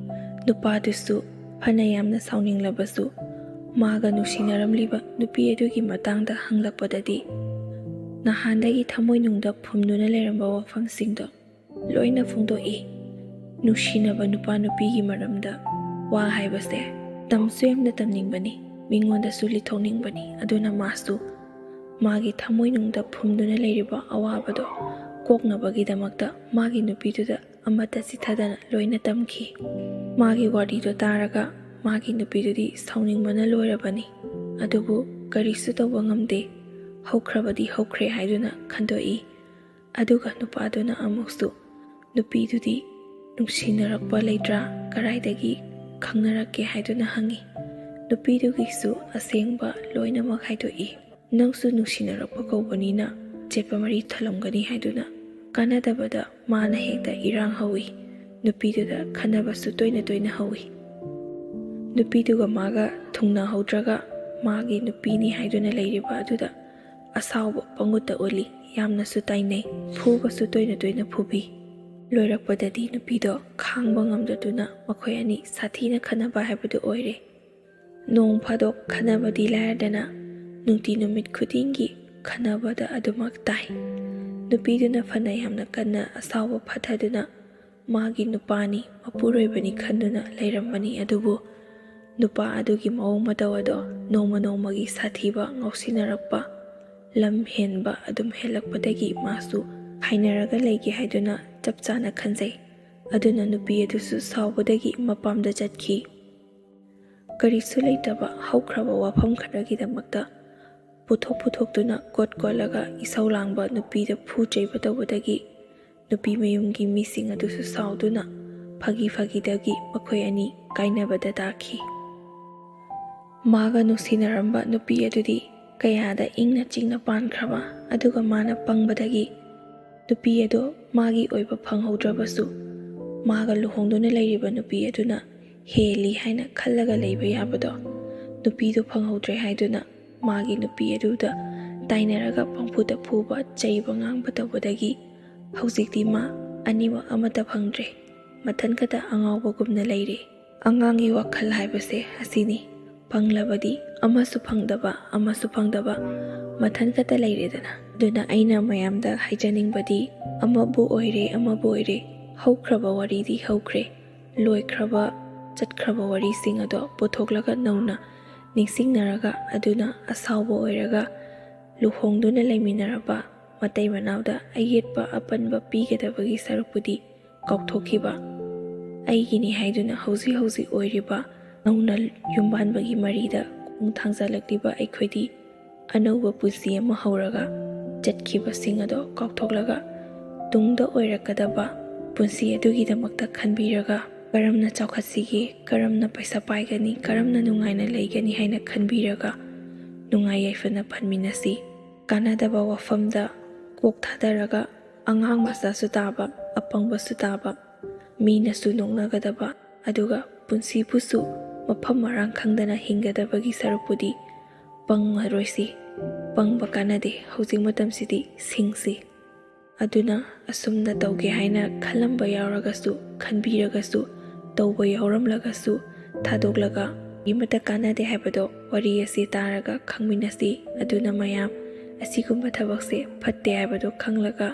ꯅꯨꯄꯥꯗꯨꯁꯨ ꯐꯅ ꯌꯥꯝꯅ ꯁꯥꯎꯅꯤꯡꯂꯕꯁꯨ, ꯃꯥꯒ ꯅꯨꯡꯁꯤꯅꯔꯝꯂꯤꯕ ꯅꯨꯄꯤ ꯑꯗꯨꯒꯤ ꯃꯇꯥꯡꯗ ꯍꯪꯂꯛꯄꯗꯗꯤ ꯅꯍꯥꯟꯗꯒꯤ ꯊꯃꯣꯏꯅꯨꯡꯗ ꯐꯨꯝꯗꯨꯅ ꯂꯩꯔꯝꯕ ꯋꯥꯐꯝꯁꯤꯡꯗꯣ ꯂꯣꯏꯅ ꯐꯣꯡꯗꯣꯛꯏ꯫ ꯅꯨꯡꯁꯤꯅꯕ ꯅꯨꯄꯥ ꯅꯨꯄꯤꯒꯤ ꯃꯔꯝꯗ ꯋꯥ ꯍꯥꯏꯕꯁꯦ ꯇꯝꯁꯨ ꯌꯥꯝꯅ ꯇꯝꯅꯤꯡꯕꯅꯤ, ꯃꯤꯉꯣꯟꯗꯁꯨ ꯂꯤꯊꯣꯛꯅꯤꯡꯕꯅꯤ꯫ ꯑꯗꯨꯅ ꯃꯥꯁꯨ ꯃꯥꯒꯤ ꯊꯃꯣꯏꯅꯨꯡꯗ ꯐꯨꯝꯗꯨꯅ ꯂꯩꯔꯤꯕ ꯑꯋꯥꯕꯗꯣ ꯀꯣꯛꯅꯕꯒꯤꯗꯃꯛꯇ ꯃꯥꯒꯤ ꯅꯨꯄꯤꯗꯨꯗ ꯑꯃꯠꯇ ꯆꯤꯊꯗꯅ ꯂꯣꯏꯅ ꯇꯝꯈꯤ꯫ ꯃꯥꯒꯤ ꯋꯥꯔꯤꯗꯣ ꯇꯥꯔꯒ ꯃꯥꯒꯤ ꯅꯨꯄꯤꯗꯨꯗꯤ ꯁꯥꯎꯅꯤꯡꯕꯅ ꯂꯣꯏꯔꯕꯅꯤ꯫ ꯑꯗꯨꯕꯨ ꯀꯔꯤꯁꯨ ꯇꯧꯕ ꯉꯝꯗꯦ, ꯍꯧꯈ꯭ꯔꯕꯗꯤ ꯍꯧꯈ꯭ꯔꯦ ꯍꯥꯏꯗꯨꯅ ꯈꯟꯗꯣꯛꯏ꯫ ꯑꯗꯨꯒ ꯅꯨꯄꯥꯗꯨꯅ ꯑꯃꯨꯛꯁꯨ ꯅꯨꯄꯤꯗꯨꯗꯤ ꯅꯨꯡꯁꯤꯅꯔꯛꯄ ꯂꯩꯇ꯭ꯔꯥ, ꯀꯔꯥꯏꯗꯒꯤ ꯈꯪꯅꯔꯛꯀꯦ ꯍꯥꯏꯗꯨꯅ ꯍꯪꯉꯤ꯫ ꯅꯨꯄꯤꯗꯨꯒꯤꯁꯨ ꯑꯁꯦꯡꯕ ꯂꯣꯏꯅꯃꯛ ꯍꯥꯏꯗꯣꯛꯏ꯫ ꯅꯪꯁꯨ ꯅꯨꯡꯁꯤꯅꯔꯛꯄ ꯀꯧꯕꯅꯤꯅ ꯆꯦꯠꯄ ꯃꯔꯤ ꯊꯜꯂꯝꯒꯅꯤ ꯍꯥꯏꯗꯨꯅ ꯀꯥꯟꯅꯗꯕꯗ ꯃꯥꯅ ꯍꯦꯛꯇ ꯏꯔꯥꯡ ꯍꯧꯏ꯫ ꯅꯨꯄꯤꯗꯨꯗ ꯈꯟꯅꯕꯁꯨ ꯇꯣꯏꯅ ꯇꯣꯏꯅ ꯍꯧꯏ꯫ ꯅꯨꯄꯤꯗꯨꯒ ꯃꯥꯒ ꯊꯨꯡꯅꯍꯧꯗ꯭ꯔꯒ ꯃꯥꯒꯤ ꯅꯨꯄꯤꯅꯤ ꯍꯥꯏꯗꯨꯅ ꯂꯩꯔꯤꯕ ꯑꯗꯨꯗ ꯑꯁꯥꯎꯕ ꯄꯪꯎꯠꯇ ꯎꯠꯂꯤ꯫ ꯌꯥꯝꯅꯁꯨ ꯇꯥꯏꯅꯩ꯫ ꯐꯨꯕꯁꯨ ꯇꯣꯏꯅ ꯇꯣꯏꯅ ꯐꯨꯕꯤ꯫ ꯂꯣꯏꯔꯛꯄꯗꯗꯤ ꯅꯨꯄꯤꯗꯣ ꯈꯥꯡꯕ ꯉꯝꯗꯗꯨꯅ ꯃꯈꯣꯏ ꯑꯅꯤ ꯁꯥꯊꯤꯅ ꯈꯠꯅꯕ ꯍꯥꯏꯕꯗꯨ ꯑꯣꯏꯔꯦ꯫ ꯅꯣꯡ ꯐꯥꯗꯣꯛ ꯈꯠꯅꯕꯗꯤ ꯂꯥꯏꯔꯗꯅ ꯅꯨꯡꯇꯤ ꯅꯨꯃꯤꯠ ꯈꯨꯗꯤꯡꯒꯤ ꯈꯠꯅꯕꯗ ꯑꯗꯨꯃꯛ ꯇꯥꯏ꯫ ꯅꯨꯄꯤꯗꯨꯅ ꯐꯅ ꯌꯥꯝꯅ ꯀꯟꯅ ꯑꯁꯥꯎꯕ ꯐꯥꯊꯗꯨꯅ ꯃꯥꯒꯤ ꯅꯨꯄꯥꯅꯤ, ꯃꯄꯨꯔꯣꯏꯕꯅꯤ ꯈꯟꯗꯨꯅ ꯂꯩꯔꯝꯕꯅꯤ꯫ ꯑꯗꯨꯕꯨ ꯅꯨꯄꯥ ꯑꯗꯨꯒꯤ ꯃꯑꯣꯡ ꯃꯇꯧ ꯑꯗꯣ ꯅꯣꯡꯃ ꯅꯣꯡꯃꯒꯤ ꯁꯥꯊꯤꯕ, ꯉꯥꯎꯁꯤꯟꯅꯔꯛꯄ, ꯂꯝ ꯍꯦꯟꯕ ꯑꯗꯨꯝ ꯍꯦꯜꯂꯛꯄꯗꯒꯤ ꯃꯥꯁꯨ ꯍꯥꯏꯅꯔꯒ ꯂꯩꯒꯦ ꯍꯥꯏꯗꯨꯅ ꯆꯞ ꯆꯥꯅ ꯈꯟꯖꯩ꯫ ꯑꯗꯨꯅ ꯅꯨꯄꯤ ꯑꯗꯨꯁꯨ ꯁꯥꯎꯕꯗꯒꯤ ꯃꯄꯥꯝꯗ ꯆꯠꯈꯤ꯫ ꯀꯔꯤꯁꯨ ꯂꯩꯇꯕ ꯍꯧꯈ꯭ꯔꯕ ꯋꯥꯐꯝ ꯈꯔꯒꯤꯗꯃꯛꯇ ꯄꯨꯊꯣꯛ ꯄꯨꯊꯣꯛꯇꯨꯅ ꯀꯣꯠ ꯀꯣꯠꯂꯒ ꯏꯁꯧ ꯂꯥꯡꯕ ꯅꯨꯄꯤꯗ ꯐꯨ ꯆꯩꯕ ꯇꯧꯕꯗꯒꯤ ꯅꯨꯄꯤ ꯃꯌꯨꯝꯒꯤ ꯃꯤꯁꯤꯡ ꯑꯗꯨꯁꯨ ꯁꯥꯎꯗꯨꯅ ꯐꯥꯒꯤ ꯐꯥꯒꯤꯗꯒꯤ ꯃꯈꯣꯏ ꯑꯅꯤ ꯀꯥꯏꯅꯕꯗ ꯇꯥꯈꯤ꯫ ꯃꯥꯒ ꯅꯨꯡꯁꯤꯅꯔꯝꯕ ꯅꯨꯄꯤ ꯑꯗꯨꯗꯤ ꯀꯌꯥꯗ ꯏꯪꯅ ꯆꯤꯛꯅ ꯄꯥꯟꯈ꯭ꯔꯕ, ꯑꯗꯨꯒ ꯃꯥꯅ ꯄꯪꯕꯗꯒꯤ ꯅꯨꯄꯤ ꯑꯗꯣ ꯃꯥꯒꯤ ꯑꯣꯏꯕ ꯐꯪꯍꯧꯗ꯭ꯔꯕꯁꯨ, ꯃꯥꯒ ꯂꯨꯍꯣꯡꯗꯨꯅ ꯂꯩꯔꯤꯕ ꯅꯨꯄꯤ ꯑꯗꯨꯅ ꯍꯦꯜꯂꯤ ꯍꯥꯏꯅ ꯈꯜꯂꯒ ꯂꯩꯕ ꯌꯥꯕꯗꯣ, ꯅꯨꯄꯤꯗꯨ ꯐꯪꯍꯧꯗ꯭ꯔꯦ ꯍꯥꯏꯗꯨꯅ ꯃꯥꯒꯤ ꯅꯨꯄꯤ ꯑꯗꯨꯗ ꯇꯥꯏꯅꯔꯒ ꯄꯪꯐꯨꯗ ꯐꯨꯕ, ꯆꯩꯕ, ꯉꯥꯡꯕ ꯇꯧꯕꯗꯒꯤ ꯍꯧꯖꯤꯛꯇꯤ ꯃꯥ ꯑꯅꯤꯃꯛ ꯑꯃꯠꯇ ꯐꯪꯗ꯭ꯔꯦ꯫ ꯃꯊꯟ ꯈꯛꯇ ꯑꯉꯥꯎꯕꯒꯨꯝꯅ ꯂꯩꯔꯦ꯫ ꯑꯉꯥꯡꯒꯤ ꯋꯥꯈꯜ ꯍꯥꯏꯕꯁꯦ ꯑꯁꯤꯅꯤ꯫ ꯐꯪꯂꯕꯗꯤ ꯑꯃꯁꯨ ꯐꯪꯗꯕ, ꯑꯃꯁꯨ ꯐꯪꯗꯕ, ꯃꯊꯟ ꯈꯛꯇ ꯂꯩꯔꯦꯗꯅ꯫ ꯑꯗꯨꯅ ꯑꯩꯅ ꯃꯌꯥꯝꯗ ꯍꯥꯏꯖꯅꯤꯡꯕꯗꯤ, ꯑꯃꯕꯨ ꯑꯣꯏꯔꯦ, ꯑꯃꯕꯨ ꯑꯣꯏꯔꯦ, ꯍꯧꯈ꯭ꯔꯕ ꯋꯥꯔꯤꯗꯤ ꯍꯧꯈ꯭ꯔꯦ꯫ ꯂꯣꯏꯈ꯭ꯔꯕ, ꯆꯠꯈ꯭ꯔꯕ ꯋꯥꯔꯤꯁꯤꯡ ꯑꯗꯣ ꯄꯨꯊꯣꯛꯂꯒ ꯅꯧꯅ ꯅꯤꯡꯁꯤꯡꯅꯔꯒ, ꯑꯗꯨꯅ ꯑꯁꯥꯎꯕ ꯑꯣꯏꯔꯒ ꯂꯨꯍꯣꯡꯗꯨꯅ ꯂꯩꯃꯤꯟꯅꯔꯕ ꯃꯇꯩ ꯃꯅꯥꯎꯗ ꯑꯌꯦꯠꯄ ꯑꯄꯟꯕ ꯄꯤꯒꯗꯕꯒꯤ ꯁꯔꯨꯛꯄꯨꯗꯤ ꯀꯥꯎꯊꯣꯛꯈꯤꯕ, ꯑꯩꯒꯤꯅꯤ ꯍꯥꯏꯗꯨꯅ ꯍꯧꯖꯤꯛ ꯍꯧꯖꯤꯛ ꯑꯣꯏꯔꯤꯕ ꯅꯧꯅ ꯌꯨꯝꯕꯥꯟꯕꯒꯤ ꯃꯔꯤꯗ ꯈꯣꯡ ꯊꯥꯡꯖꯜꯂꯛꯂꯤꯕ ꯑꯩꯈꯣꯏꯗꯤ ꯑꯅꯧꯕ ꯄꯨꯟꯁꯤ ꯑꯃ ꯍꯧꯔꯒ ꯆꯠꯈꯤꯕꯁꯤꯡ ꯑꯗꯣ ꯀꯥꯎꯊꯣꯛꯂꯒ ꯇꯨꯡꯗ ꯑꯣꯏꯔꯛꯀꯗꯕ ꯄꯨꯟꯁꯤ ꯑꯗꯨꯒꯤꯗꯃꯛꯇ ꯈꯟꯕꯤꯔꯒ ꯀꯔꯝꯅ ꯆꯥꯎꯈꯠꯁꯤꯒꯦ, ꯀꯔꯝꯅ ꯄꯩꯁꯥ ꯄꯥꯏꯒꯅꯤ, ꯀꯔꯝꯅ ꯅꯨꯡꯉꯥꯏꯅ ꯂꯩꯒꯅꯤ ꯍꯥꯏꯅ ꯈꯟꯕꯤꯔꯒ ꯅꯨꯡꯉꯥꯏ ꯌꯥꯏꯐꯅ ꯐꯟꯃꯤꯟꯅꯁꯤ꯫ ꯀꯥꯟꯅꯗꯕ ꯋꯥꯐꯝꯗ ꯀꯣꯛ ꯊꯥꯗꯔꯒ ꯑꯉꯥꯡ ꯃꯆꯥꯁꯨ ꯇꯥꯕ, ꯑꯄꯪꯕꯁꯨ ꯇꯥꯕ, ꯃꯤꯅꯁꯨ ꯅꯣꯛꯅꯒꯗꯕ, ꯑꯗꯨꯒ ꯄꯨꯟꯁꯤꯕꯨꯁꯨ ꯃꯐꯝ ꯃꯔꯥꯡ ꯈꯪꯗꯅ ꯍꯤꯡꯒꯗꯕꯒꯤ ꯁꯔꯨꯛꯄꯨꯗꯤ ꯄꯪꯉꯔꯣꯏꯁꯤ꯫ ꯄꯪꯕ ꯀꯥꯟꯅꯗꯦ꯫ ꯍꯧꯖꯤꯛ ꯃꯇꯝꯁꯤꯗꯤ ꯁꯤꯡꯁꯤ꯫ ꯑꯗꯨꯅ ꯑꯁꯨꯝꯅ ꯇꯧꯒꯦ ꯍꯥꯏꯅ ꯈꯜꯂꯝꯕ ꯌꯥꯎꯔꯒꯁꯨ, ꯈꯟꯕꯤꯔꯒꯁꯨ, ꯇꯧꯕ ꯌꯥꯎꯔꯝꯂꯒꯁꯨ ꯊꯥꯗꯣꯛꯂꯒ ꯑꯃꯠꯇ ꯀꯥꯟꯅꯗꯦ ꯍꯥꯏꯕꯗꯣ ꯋꯥꯔꯤ ꯑꯁꯤ ꯇꯥꯔꯒ ꯈꯪꯃꯤꯟꯅꯁꯤ꯫ ꯑꯗꯨꯅ ꯃꯌꯥꯝ ꯑꯁꯤꯒꯨꯝꯕ ꯊꯕꯛꯁꯦ ꯐꯠꯇꯦ ꯍꯥꯏꯕꯗꯣ ꯈꯪꯂꯒ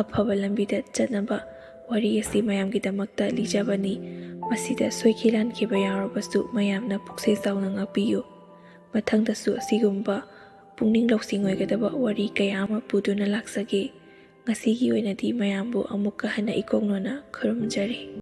ꯑꯐꯕ ꯂꯝꯕꯤꯗ ꯆꯠꯅꯕ ꯋꯥꯔꯤ ꯑꯁꯤ ꯃꯌꯥꯝꯒꯤꯗꯃꯛꯇ ꯂꯤꯖꯕꯅꯤ꯫ ꯑꯁꯤꯗ ꯁꯣꯏꯈꯤ ꯂꯥꯟꯈꯤꯕ ꯌꯥꯎꯔꯕꯁꯨ ꯃꯌꯥꯝꯅ ꯄꯨꯛꯆꯦꯜ ꯆꯥꯎꯅ ꯉꯥꯛꯄꯤꯌꯨ꯫ ꯃꯊꯪꯗꯁꯨ ꯑꯁꯤꯒꯨꯝꯕ ꯄꯨꯛꯅꯤꯡ ꯂꯧꯁꯤꯡ ꯑꯣꯏꯒꯗꯕ ꯋꯥꯔꯤ ꯀꯌꯥ ꯑꯃ ꯄꯨꯗꯨꯅ ꯂꯥꯛꯆꯒꯦ꯫ ꯉꯁꯤꯒꯤ ꯑꯣꯏꯅꯗꯤ ꯃꯌꯥꯝꯕꯨ ꯑꯃꯨꯛꯀ ꯍꯟꯅ ꯏꯀꯣꯛꯅꯣꯅ ꯈꯨꯔꯨꯝꯖꯔꯤ꯫